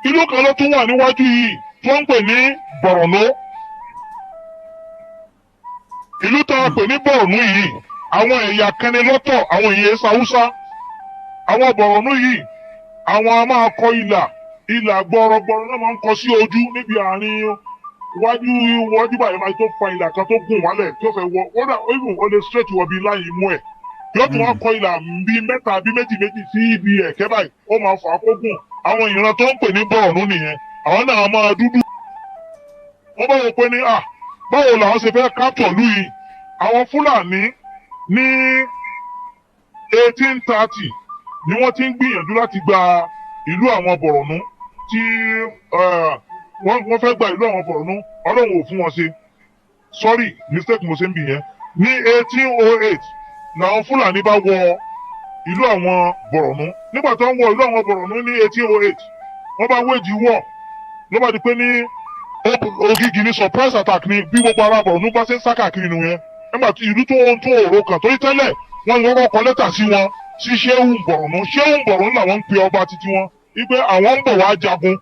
ìlú kan ló tún wà níwájú yìí tí wọ́n ń pè ní Bọ̀rọ̀nó. Ìlú tá a pè ní Bọ̀rọ̀nó yìí, àwọn ẹ̀yà kan ní lọ́tọ̀, àwọn èèyàn Haúsá. Àwọn Bọ̀rọ̀nó yìí, àwọn a máa kọ ìlà, ìlà gbọrọgbọrọ náà máa ń kọ sí ojú níbi àárín wájú wájú báyìí, máa tó fa ìlà kan tó gùn wálẹ̀ tó fẹ́ wọ ó dà, even ó lè straight wọ bíi láyé imú ẹ̀. Yóò tún wá kọ ìlà bíi mẹ́ta bíi méjì méjì sí ibi ẹ̀kẹ́ báyìí, ó máa fà á kó gùn. Àwọn ìran tó ń pè ní Bọ̀rọ̀nù nìyẹn. Àwọn náà máa dúdú. Wọ́n bá wọ pé ní à, báwo làwọn ṣe fẹ́ capture ìlú yìí? Àwọn Fúlàní ní 1830 ni wọ́n ti ń gbìyànjú láti gba ìlú àwọn Bọ̀rọ̀nù tí wọ́n fẹ́ gba ìlú àwọn Bọ̀rọ̀nù. Ọlọ́run ò fún wọn ṣe. Sorry, mistake mo ṣe ń bì yẹn. Ní 1808 làwọn Fúlàní bá wọ ìlú àwọn Bọ̀rọ̀nù. Nígbà tó ń wọ ìlú àwọn Bọ̀rọ̀nú ní 1808, wọ́n bá wage war, ló bá di pé ní ògìgì ní surprise attack ni. Bí gbogbo ará Bọ̀rọ̀nú bá ṣe ń sá káàkiri nìyẹn nígbà tí ìlú tó ń tó òró kan torí tẹ́lẹ̀ wọ́n ní wọ́n kọ lẹ́tà sí wọn, sí Ṣéhù Bọ̀rọ̀nú. Ṣéhù Bọ̀rọ̀nú làwọn ń pe ọba títí wọn wípé àwọn ń bọ̀ wá jagun.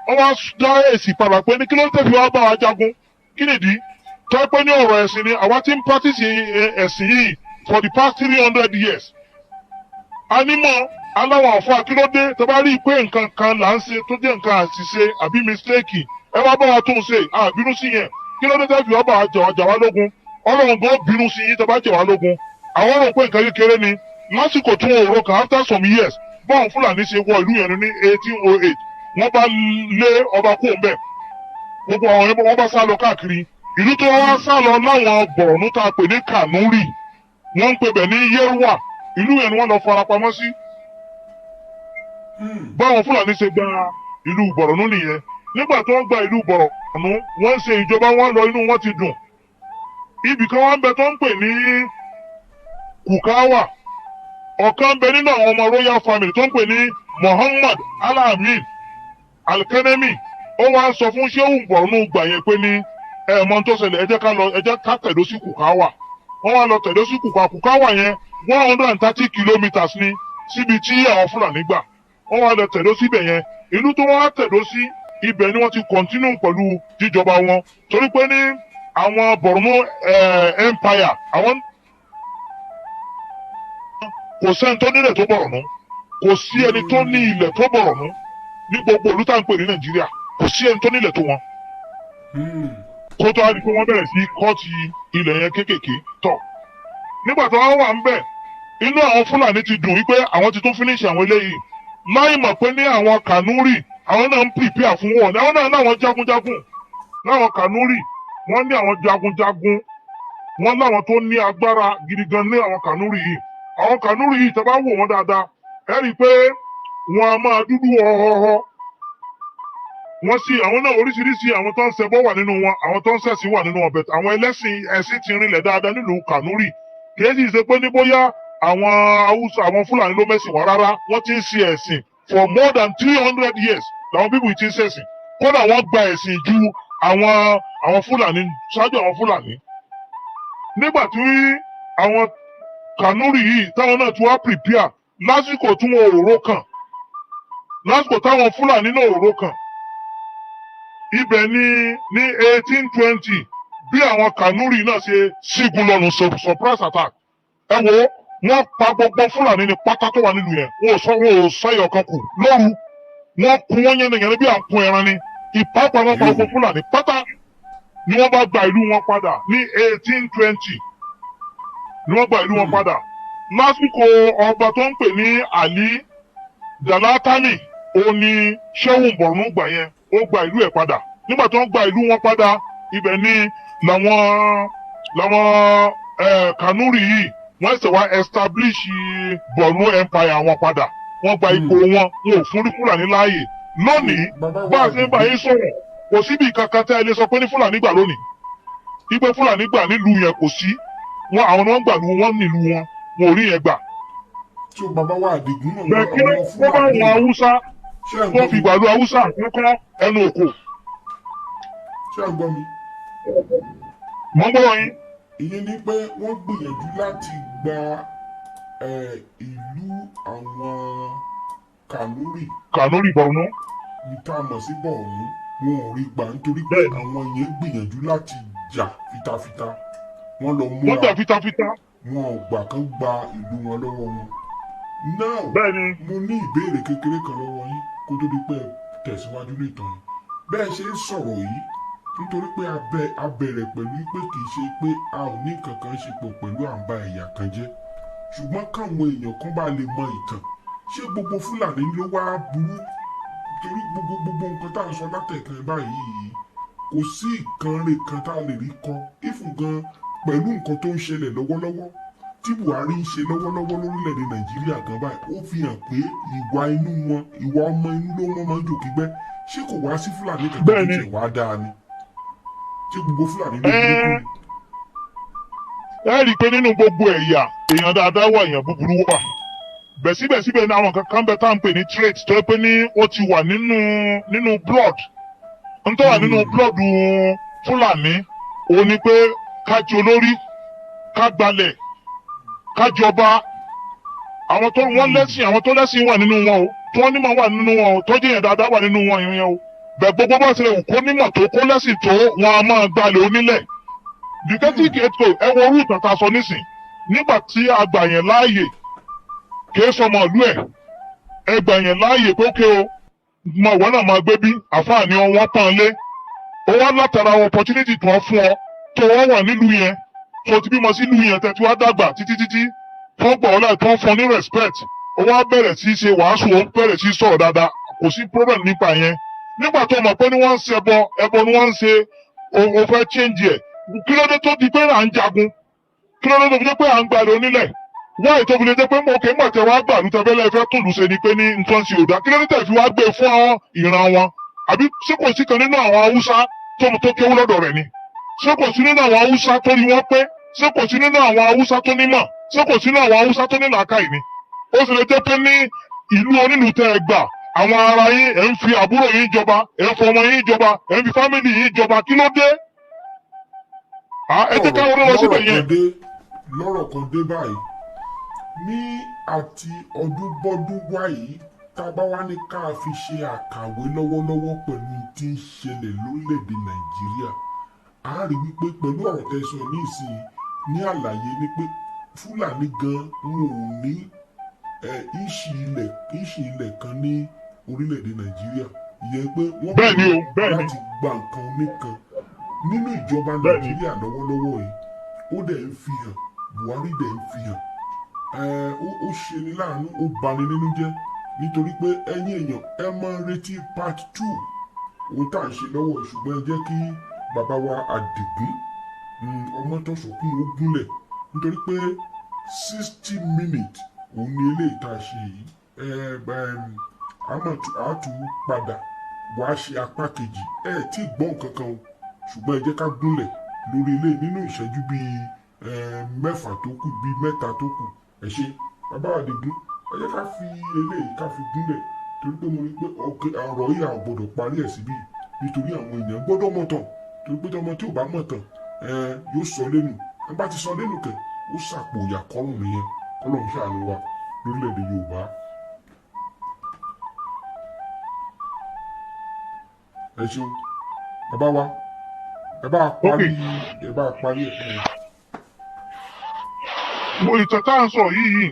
Wọ́n wá dá èsì padà pé ní kí ló ń tẹ̀sí wá bá wa jagun? Kí nìdí tó pé ní ọ̀rọ̀ ẹ̀sìn ni àwa ti ń practice ẹ̀sìn yìí for the past 300 years. Anímọ̀ aláwọ̀ àfọ akílódé tó bá rí i pé nǹkan kan là ń ṣe tó jẹ́ nǹkan àṣìṣe àbí mistake, ẹ wá bá wa tún ṣe, àbínú sí yẹn. Kí ló dé tẹ́ fi wá bá wa jà wá lógun? Ọlọ́run gan bínú sí yín tó bá jà wá lógun. Àwọn rò pé nǹkan kékeré ni. Lásìkò tí wọn ò rò kàn, after some years, báwọn Fúlàní ṣe wọ ìlú yẹn ní 1808, wọ́n bá lé ọba kúrò ńbẹ̀. Gbogbo àwọn ẹbí wọn bá sá lọ káàkiri. Ìlú tó wá sá lọ láwọn Bọ̀rọ̀nú tá a pè ní Kànúrì, wọ́n ń pè bẹ̀ ní Yẹ́rùwà. Ìlú yẹn ni wọ́n lọ farapamọ́ sí. Báwọn Fúlàní ṣe gba ìlú Bọ̀rọ̀nú nìyẹn. Nígbà tó ń gba ìlú Bọ̀rọ̀nú, wọ́n ń ṣe ìjọba wọn lọ, inú wọn ti dùn. Ibì kan wọn ń bẹ tó ń pè ní Kùkáwà. Ọ̀kan ń bẹ nínú àwọn ọmọ royal family tó ń pè ní Muhammad Alamin Alkanemi. Ó wá ń sọ fún Ṣéhù Bọ̀rọ̀nú gbà yẹn pé ní ẹ mọ tó ṣẹlẹ̀, ẹ jẹ́ ká lọ, ẹ jẹ́ ká tẹ̀dó sí Kùkáwà. Wọ́n wá lọ tẹ̀dó sí Kùkáwà. Kùkáwà yẹn, 130 kilometres ní síbi tí àwọn Fúlàní gbà. Wọ́n wá lọ tẹ̀dó síbẹ̀ yẹn. Ìlú tó wọ́n wá tẹ̀dó sí, ibẹ̀ ni wọ́n ti continue pẹ̀lú jíjọba wọn, torí pé ní àwọn Borno Empire, àwọn kò sẹ́ni tó nílẹ̀ tó Borno. Kò sí ẹni tó ní ilẹ̀ tó Borno ní gbogbo ìlú tá à ń pè ní Nàìjíríà. Kò sí ẹni tó nílẹ̀ tó wọn. Kó tó wá di pé wọ́n bẹ̀rẹ̀ sí kọ́ọ̀tì ilẹ̀ yẹn kéékèèké tọ̀. Nígbà tó wá wà ń bẹ̀, inú àwọn Fúlàní ti dùn wípé àwọn ti tún finish àwọn eléyìí, láì mọ̀ pé ní àwọn Kànúrì, àwọn náà ń prepare fún wọn. Àwọn náà láwọn jagunjagun. Láwọn Kànúrì, wọ́n ní àwọn jagunjagun, wọ́n láwọn tó ní agbára gidi gan ní àwọn Kànúrì yìí. Àwọn Kànúrì yìí, tẹ́ bá wò wọ́n dáadáa, ẹ rí i pé wọ́n á máa dúdú họ́họ́họ́. Wọ́n sì àwọn náà, oríṣiríṣi àwọn tó ń ṣẹbọ wà nínú wọn, àwọn tó ń ṣẹ̀sìn wà nínú wọn bẹ̀tẹ̀. Àwọn ẹlẹ́sìn, ẹ̀sìn ti rinlẹ̀ dáadáa nílùú Kànúrì. Kìí sì ṣe pé ní bóyá àwọn Haúsá, àwọn Fúlàní ló mẹ́sìn wá rárá. Wọ́n ti ń ṣe ẹ̀sìn for more than 300 years làwọn people ti ń ṣẹ̀sìn. Kódà wọ́n gba ẹ̀sìn ju àwọn Fúlàní, ṣáájú àwọn Fúlàní. Nígbà tí àwọn Kànúrì yìí, táwọn náà ti wá prepare lásìkò tí wọn ò rò kàn, lásìkò táwọn Fúlàní náà ò rò kàn, ibẹ̀ ni ní 1820, bí àwọn Kànúrì náà ṣe sígun lọ́nu, surprise attack. Ẹ wo, wọ́n pa gbogbo Fúlàní ní pátá tó wà nílùú yẹn. Wọn ò sọ ẹyọ kan kù. Lóru, wọ́n kún wọ́n yánnayànna bí à ń kun ẹran ni. Ìpápá wọn pa gbogbo Fúlàní pátá ni wọ́n bá gba ìlú wọn padà. Ní 1820 ni wọ́n gba ìlú wọn padà, lásìkò ọba tó ń pè ní Ali Dalatani. Ó ní Ṣéhùn Bọ̀rùnú gbà yẹn, ó gba ìlú ẹ̀ padà. Nígbà tó ń gba ìlú wọn padà, ibẹ̀ ni làwọn Kanuri yìí, wọ́n ṣẹ̀ wá establish Borno Empire wọn padà. Wọ́n gba ipò wọn. Wọn ò fún ní Fúlàní láàyè lónìí. Bàbá wa Bá a ṣe ń bá yín sọ̀rọ̀, kò síbi kankan tẹ́ ẹ lè sọ pé ní Fúlàní gbà lónìí, ìgbé Fúlàní gbà nílùú yẹn, kò sí. Wọn àwọn ni wọ́n gbà lu wọn nílùú wọn, wọn ò rí yẹn gbà. Tí o bàbá wa Àdìgún náà Bẹ́ẹ̀ kí ló àwọn wọ́n bá wọn Haúsá Ṣé ẹ̀ ń tó gbọ́ fi mi? gbàlú Haúsá àkọ́kọ́ ẹnu òkò. Ṣé ẹ̀ ń gbọ́ mi? Mọ́ gbọ́ yín. Ìyẹn ni pé wọ́n gbìyànjú láti gba ìlú àwọn Kanuri, Kanuri Borno. ní tá a mọ̀ sí Bọ̀ọ̀nù. Wọn ò rí gbà nítorí pé Bẹ́ẹ̀ni. àwọn yẹn gbìyànjú láti jà fitafita. Wọ́n lọ Wọ́n múra. jà fitafita. Wọn ò gbà kán gba ìlú wọn lọ́wọ́ wọn. Now, Bẹ́ẹ̀ni. mo ní ìbéèrè kékeré kan lọ́wọ́ yín kó tó di pé ẹ tẹ̀síwájú ní ìtàn yìí. Bẹ́ẹ̀ ṣe ń sọ̀rọ̀ yìí, nítorí pé a bẹ̀rẹ̀ pẹ̀lú pé kì í ṣe pé a ò ní nǹkan kan ṣe pọ̀ pẹ̀lú à ń ba ẹ̀yà kan jẹ́, ṣùgbọ́n káwọn èèyàn kan bá lè mọ ìtàn. Ṣé gbogbo Fúlàní ló wá burú? Torí gbogbo nǹkan tá à ń sọ látẹ̀kan báyìí, kò sí ìkànnì kan tá a lè rí kọ ìfún gan pẹ̀lú nǹkan tó ń ṣẹlẹ̀ lọ́wọ́lọ́wọ́ tí Buhari ń ṣe lọ́wọ́lọ́wọ́ lórílẹ̀‐èdè Nàìjíríà gan báyìí. Ó fi hàn pé ìwà inú wọn, ìwà ọmọ inú ló wọ́n máa ń jò kígbẹ́. Ṣé kò wá sí Fúlàní kankan tó Bẹ́ẹ̀ni. tiẹ̀ wá dáa ni? Ṣé gbogbo Fúlàní ló burúkú ni? Ẹ rí i pé nínú gbogbo ẹ̀yà, èèyàn dáadáa wà, èèyàn búburú wà. Bẹ̀ síbẹ̀síbẹ̀ ní àwọn kankan bẹ tá à ń pè ní trait tó yẹ pé ní ó ti wà nínú blood, n tó wà nínú blood Fúlàní òun ni pé ká jẹ olórí, ká gbalẹ̀, ká jọba. Àwọn tó wọ́n lẹ́sìn, àwọn tó lẹ́sìn wà nínú wọn o, tó wọ́n nímọ̀ wà nínú wọn o, tó jẹ́ yẹn dáadáa wà nínú wọn yẹn o. Bẹ̀ gbogbo bá ṣe wù kó nímọ̀ tó, kó lẹ́sìn tó, wọn a máa gbalẹ̀ onílẹ̀. Dìkẹ́tìkì ètò ẹ wo orú ìtàn tá a sọ nísìn, nígbà tí a gbà yẹn láàyè, kìí sọmọ ìlú ẹ̀, ẹ gbà yẹn láàyè pé ókè o, mọ ìwọ náà máa gbé bí àfáàní wọn pọ́n lé. Ó wá látara opportunity tó ń fún ọ, tó wọ́n wà nílùú yẹn, tó ti bímọ sílùú yẹn, tẹ́ tí wàá dàgbà títí títí, tó gbà ọ́ láì tó ń fún ọ ní respect, ó wá bẹ̀rẹ̀ sí í ṣe wàásù, ó bẹ̀rẹ̀ sí í sọ̀rọ̀ dáadáa, kò sí problem nípa yẹn. Nígbà tó mọ̀ pé ní wọ́n ń ṣe ẹbọ, ẹbọ ni wọ́n ń ṣe, o fẹ́ change ẹ̀. Kí ló dé tó di pé à ń jagun? Kí ló dé tó fi jẹ́ pé à ń gbalẹ̀ onílẹ̀? Wọ́n ètò fi lè jẹ́ pé mo kì í mọ̀ tẹ́ wá gbà lù tẹ́fẹ́lẹ́ fẹ́ tún lù ṣe ni pé ní nǹkan ṣe ò dá. Kí ló dé tẹ̀ fi wá gbé fún ìran wọn? Àbí ṣé kò sí kan nínú àwọn Haúsá tó kéwú lọ́dọ̀ rẹ̀ ni? Ṣé kò sí nínú àwọn Haúsá tó rí wọn pé? Ṣé kò sí nínú àwọn Haúsá tó nímọ̀? Ṣé kò sí nínú àwọn Haúsá tó ní làákàyè ni? Ó sì lè jẹ́ pé ní ìlú onílùú tẹ́ ẹ gbà, àwọn ará yín ẹ̀ ń fi àbúrò yín jọba, ẹ̀ ń fọmọ yín jọba, ẹ̀ ń fi family yín jọba. Kí ló dé? Ẹ jẹ́ ká wọlé lọ síbẹ̀ yẹn. Lọ́rọ̀ kan dé báyìí, ní àti ọdún bọ́dún wáyìí, tá a bá wá ní ká fi ṣe àkàwé lọ́wọ́lọ́wọ́ pẹ̀lú tí ń ṣẹlẹ̀ lórílẹ̀‐èdè Nàìjíríà, a rí wípé pẹ̀lú ọ̀rọ̀ tẹ́ sọ ní ìsìn ní àlàyé ni pé Fúlàní gan wọn ò ní ìṣì ilẹ̀ kan ní orílẹ̀‐èdè Nàìjíríà. Ìyẹn pé wọ́n kọ̀ láti gba nǹkan oníkan nínú ìjọba Nàìjíríà lọ́wọ́lọ́wọ́ yìí. Ó dẹ̀ ń fi hàn, Buhari dẹ̀ ń fi hàn. Ó ṣe ni láàánú, ó bani nínú jẹ́, nítorí pé ẹ̀yin èèyàn ẹ máa retí part 2 ohun tá à ń ṣe lọ́wọ́. Ṣùgbọ́n ẹ jẹ́ kí bàbá wa Àdìgún Ọmọ́tọ́ṣọ̀ kún ó gúnlẹ̀, nítorí pé 60 minutes òun ni eléyìí tá a ṣe yìí. A tún padà wàá ṣe apá kejì. Ẹ tí ì gbọ́ nǹkan kan o, ṣùgbọ́n ẹ jẹ́ ká gúnlẹ̀ lórí eléyìí nínú ìṣẹ́jú bíi mẹ́fà tó kù, bíi mẹ́ta tó kù. Ẹ ṣe bàbá Àdìgún, ẹ jẹ́ ká fi eléyìí ká fi gúnlẹ̀, torí pé mo rí pé ọ̀rọ̀ yìí a gbọ́dọ̀ parí ẹ̀ síbí, nítorí àwọn èèyàn gbọ́dọ̀ mọ̀ tán, torí pé ọmọ tí ò bá mọ̀ tán yóò sọ lẹ́nu. Ẹ bá ti sọ lẹ́nu kẹ̀, ó sàpò ìyà kọ́rùn nìyẹn. Kọ́lọ́run ṣàánú wa lórílẹ̀‐èdè Yorùbá. Ẹ ṣeun bàbá wa, ẹ bá parí, ẹ bá parí ẹ. Mo ìtàn tá à ń sọ yìí,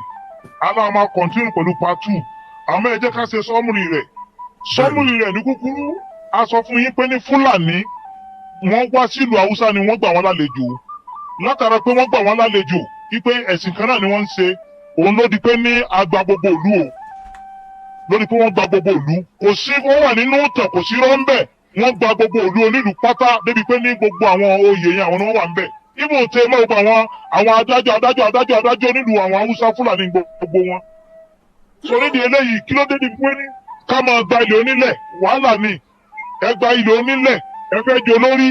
aláà máa continue pẹ̀lú part 2, àmọ́ ẹ jẹ́ ká ṣe summary rẹ̀. Summary rẹ̀ ní kúkúrú, a sọ fún yín pé ní Fúlàní wọ́n wá sílùú Haúsá ni wọ́n gbà wọ́n lálejò. Látara pé wọ́n gbà wọ́n lálejò wípé ẹ̀sìn kan náà ni wọ́n ń ṣe, òun ló di pé ní agba gbogbo ìlú o, lórí pé wọ́n gba gbogbo ìlú. Kò sí, wọ́n wà nínú ìtàn, kò sí rọ́ńbẹ̀, wọ́n gba gbogbo ìlú onílùú pátá, débi pé ní gbogbo àwọn oyè yẹn àwọn ni wọ́n wà ń bẹ̀. Ibùn tẹ mọ́ gbogbo àwọn adájọ́ adájọ́ adájọ́ adájọ́ nílùú àwọn Haúsá Fúlàní gbogbo wọn. Sọ nídìí eléyìí, kí ló dé di pé ní ká máa gba ilẹ̀ onílẹ̀? Wàhálà ni. Ẹ gba ilẹ̀ onílẹ̀, ẹ fẹ́ jẹ olórí.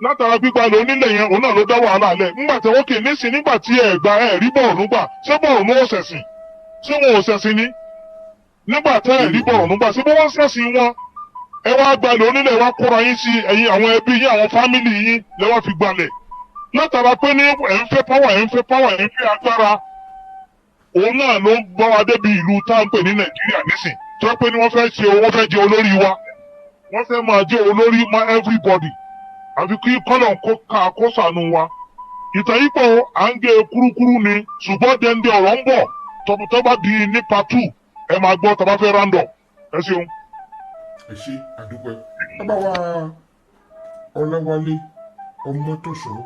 Látara gbígba ilẹ̀ onílẹ̀ yẹn, òun náà ló dá wàhálà lẹ̀. Nígbà tí wọ́n kì í nísìn, nígbà tí ẹ gba ẹ rí Bọ̀rọ̀nú gbà, ṣé Bọ̀rọ̀nú ò ṣẹ̀sìn? Ṣé wọn ò ṣẹ̀sìn ni? Nígbà tẹ́ ẹ rí Bọ̀rọ̀nú gbà, ṣé bí wọ́n ṣẹ̀sìn wọn? Ẹ wá gbalẹ̀ onílẹ̀, wá kóra yín sí ẹ̀yin àwọn ẹbí yín, àwọn family yín lẹ wá fi gbalẹ̀. Látara pé ní ẹ̀ ń fẹ́ power, ẹ̀ ń fẹ́ power, ẹ̀ ń fẹ́ agbára, òun náà ló ń bá wa débi ìlú tá à ń pè ní Nàìjíríà nísìn. Tó pé ní wọ́n fẹ́ ṣe, wọ́n fẹ́ jẹ olórí wa, wọ́n fẹ́ máa jẹ́ olórí ma everybody. Àfi kí kọ́lọ̀ kó ká kó sànù wa. Ìtàn yìí pọ̀, à ń gé kúrúkúrú ni, ṣùgbọ́n dẹ́ndé ọ̀rọ̀ ń bọ̀. Tó bá di ní part 2, ẹ máa gbọ́ tó bá fẹ́ round up. Ẹ ṣeun. Ẹ ṣe àdúpẹ́ bàbá wa Ọláwálé Ọmọ́tọ́ṣọ̀.